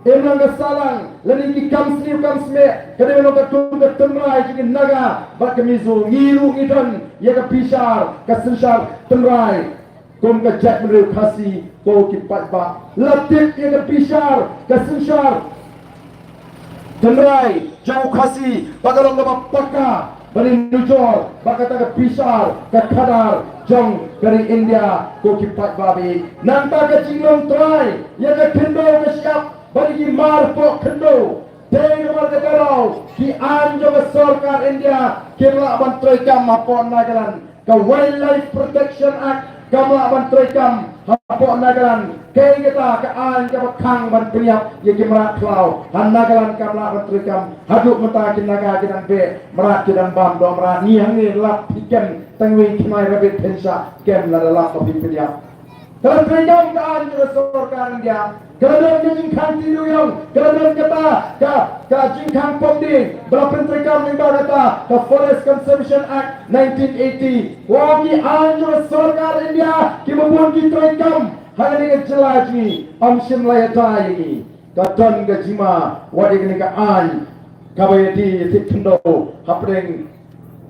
imlang ka sahlang, lane ki kam sniew kam smeh, ka dei ban long katkum ka tynrai jong ki Naga bad ka Mizo. Ngi ruh ngi don ïa ka bishar, ka synshar tynrai kum ka jaitbynriew Khasi, ko ki paidbah. La tip ïa ka bishar, ka synshar tynrai jong u Khasi ba ka long kaba paka, ba ngi nujor ba kata ka bishar, ka khadar jong ka ri India, ko ki paidbah. Nangta ka jinglong trai ïa ka khyndew ka shyiap bad ki mar poh khyndew. Dei namar kata ruh ki aiñ jong ka sorkar India kim lah ban treikam hapoh Nagaland. Ka Wildlife Protection Act kam lah ban treikam hapoh Nagaland. Kaei kata ka aiñ kaba khang ban pynïap ïa ki mrad khlaw ha Nagaland kam lah ban treikam. Haduh mynta ki Naga ki dang beh mrad, ki dang bam doh mrad. Ngi hangne lap phi kem tang wei khnai rabbit phin shah kem, lada lap ba phi pynïap. Ka la treikam ka aiñ jong ka sorkar India. Ka la don ka jingkhang tynjuh ïong, ka la don kata ka, ka jingkhang pom dieng ba la pyntreikam lyngba kata ka Forest Conservation Act nineteen eighty. Wa ki aiñ jong ka sorkar India kiba bun ki treikam ha kane ka jylla jong ngi, ym shym la ïada ïa ngi. Ka don ka jingma wat ïa kane ka aiñ kaba ïadei ïa thied khyndew hapdeng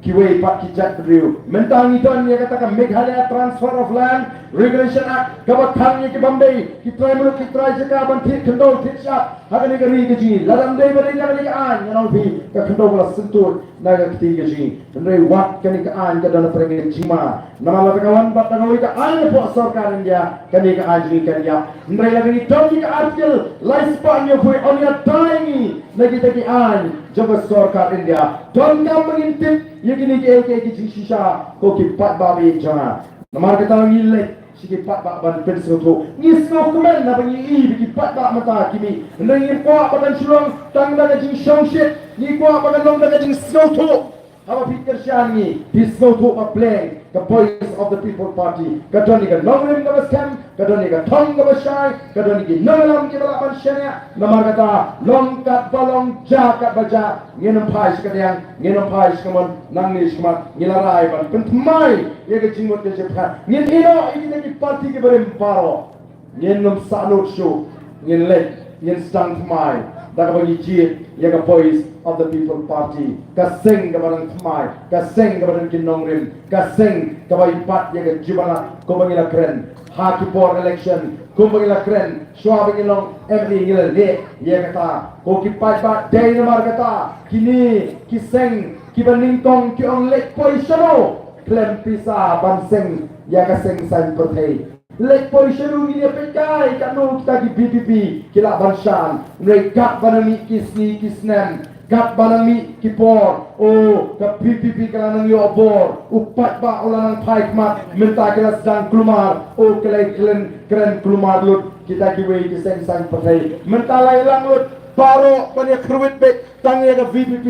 kiwei pat ki jaitbynriew. Mynta ngi don ïa kata ka Meghalaya Transfer of Land Regulation Act kaba khang ïa ki bym dei ki trai muluk ki trai jaka ban thied khyndew thied shyiap ha kane ka ri ka jong ngi. Lada ym dei ba dei na kane ka aiñ, ngan ong ïa phi, ka khyndew ka la syntud na ka kti ka jong ngi. Hynrei wat kane ka aiñ ka don hapdeng ka jingma. Namar lada ka wan bad na kawei ka aiñ hapoh sorkar India, kane ka aiñ jong ngi kan ïap. Hynrei lada ngi don ïa ka Article lai spah hynñiewphew, yn ïada ïa ngi na kita ki aiñ jong ka sorkar India. Donkam ba ngin tip ïa kine kiei kiei ki jingshisha, ko ki paidbah jong nga. Namar kata ngi leit sha ki paidbah ban pynsngewthuh. Ngi sngewkmen haba ngi i ba ki paidbah mynta ki mih. Hynrei ngim kwah ba kan shu long tang da ka jingshongshit. Ngi kwah ba kan long da ka jingsngewthuh. Haba phi kyrshan ngi, phi sngewthuh ba pleng ka Voice of the People Party. Ka don ïa ka nongrim kaba skhem, ka don ïa ka thong kaba shai, ka don ïa ki nongïalam kiba lah ban shaniah. Namar kata, long katba long, jia katba jia, ngin ym phai sha ka diang, ngin ym phai sha ka mon, nangne shakhmat ngi la rai ban pynthymmai ïa ka jingmut ka jingpyrkhat. Ngin ïehnoh ïa kita ki party kiba rim baroh. Ngin ym sahnud shuh, ngin leit, ngin sdang thymmai da kaba ngi jied ïa ka Voice of the People Party, ka seng kaba dang thymmai, ka seng kaba don ki nongrim, ka seng kaba i pat ïa ka jingbanat kumba ngi la kren ha ki por election, kumba ngi la kren shuwa ba ngi long M L A, ngi la leh ïa kata. Ko ki paidbah, dei namar kata kine ki seng kiba nyngkong ki ong leit poi shano khlem pisa ban seng ïa ka seng saiñ pyrthei. Leit poi shano, ngin ïa peit kai katno kita ki V P P ki lah ban shan. Hynrei katba nang mih ki sngi ki snem, katba nang mih ki por, o, ka V P P ka la nang ïoh bor, u paidbah u la nang phai khmat. Mynta ki la sdang kulmar, o, ki la kren, kren kulmar lut kita kiwei ki seng saiñ pyrthei. Mynta la ïalang lut baroh ban ïa kyrwit beit tang ïa ka V P P.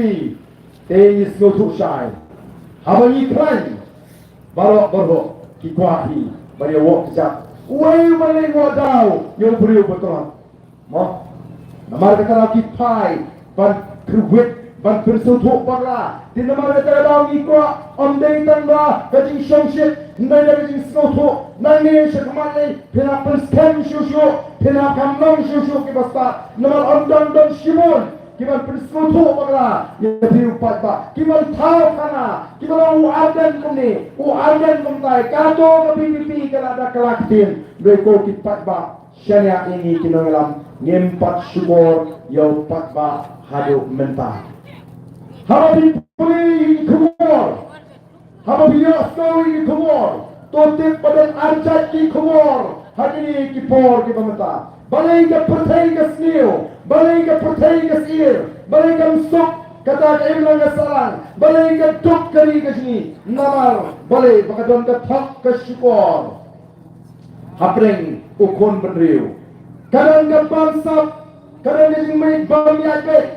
Te ngi sngewthuh shai haba ngi khlaiñ. Baroh baroh ki kwah hi ban ïa wad kjat. Uei uba leh wad daw ïa u briew ba tlot? Mo, namar kata daw ki phai ban kyrwit, ban pynsngewthuh bakla. Te namar kata daw ngi kwah ym dei tang da ka jingshongshit, hynrei da ka jingsngewthuh. Nangne shakhmat lei phin hap pynskhem shuh shuh, phin hap kham long shuh shuh kiba stad. Namar ym don don shibun kiban pynsngewthuh bakla ïa phi u paidbah, kiban thaw khana, kiban ong u Ardent kumne, u Ardent kumtai, kato ka V P P ka la da ka la ktien. Dei ko ki paidbah, shaniah ïa ngi ki nongïalam, ngim pat shukor ïa u paidbah haduh mynta. Haba phi pule ïa ki khubor, haba phi ïohsngew ïa ki khubor, to tip ba don arjait ki khubor ha kine ki por kiba mynta. Balei ka pyrthei ka sniew, balei ka pyrthei ka syier, balei kam suk kata ka imlang ka sahlang, balei ka duk ka ri ka jong ngi? Namar balei? Ba ka don ka thok ka shukor hapdeng u khun bynriew. Ka don ka bamsap Ka don ka jingmih bym ïaid beit.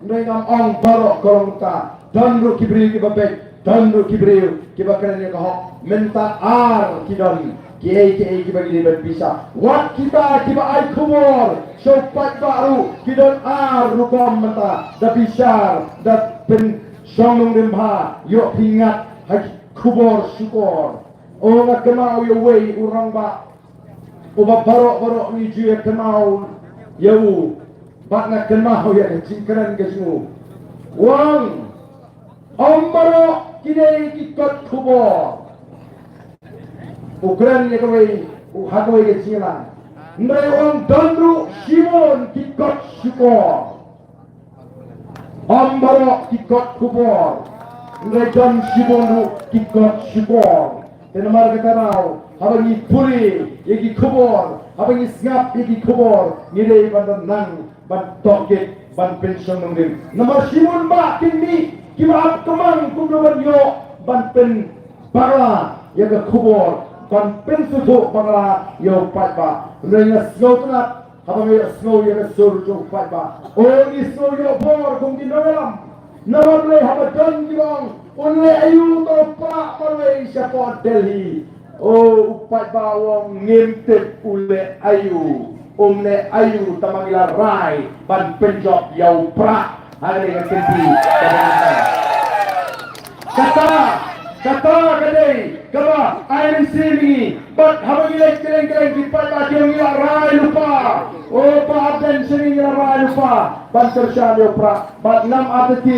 Hynrei ngam ong baroh ka long kumta. Don ruh ki briew kiba beit, don ruh ki briew kiba kren ïa ka hok. Mynta ar ki don kiei kiei kiba ngi dei ban bishar. Wat kita kiba ai khubor sha u paidbah ruh ki don ar rukom mynta, da bishar, da pynshong nongrim bha, ïoh pynïaid ha ki khubor shukor. O, nga kynmaw ïa uwei u rangbah uba baroh baroh ngi ju ïa kynmaw ïa u, bad nga kynmaw ïa ka jingkren ka jong u. U ong, ym baroh ki dei ki kot khubor. U kren ïa kawei, u ha kawei ka jingïalang. Hynrei u ong don ruh shibun ki kot shukor. Ym baroh ki kot khubor, hynrei don shibun ruh ki kot shukor. Te namar kata ruh, haba ngi pule ïa ki khubor, haba ngi sngap ïa ki khubor, ngi dei ban don nang ban tohkit, ban pynshong nongrim. Namar shibun bah kin mih kiba ap ka mang kumno ban ïoh ban pynbakla ïa ka khubor, ban pynsngewthuh bakla ïa u paidbah. Hynrei nga sngewtynnat haba nga ïohsngew ïa ka sur jong u paidbah. O, ngi sngew ïoh bor kum ki nongïalam. Namar balei? Haba don kiba ong, un leh aïu uta u Prah marwei shapoh Delhi? O, u paidbah u ong, ngim tip u leh aïu. Um leh aïu, tangba ngi la rai ban pynjop ïa u Prah. Hangne ka kynti kaba mynta. Kata, kata ka dei kaba ai mynsiem ïa ngi. Bad haba ngi leit kylleng kylleng, ki paidbah ki ong, ngi la rai lypa. O, Bah Ardent, sha ngi, ngi la rai lypa ban kyrshan ïa u Prah. Bad ngam artatien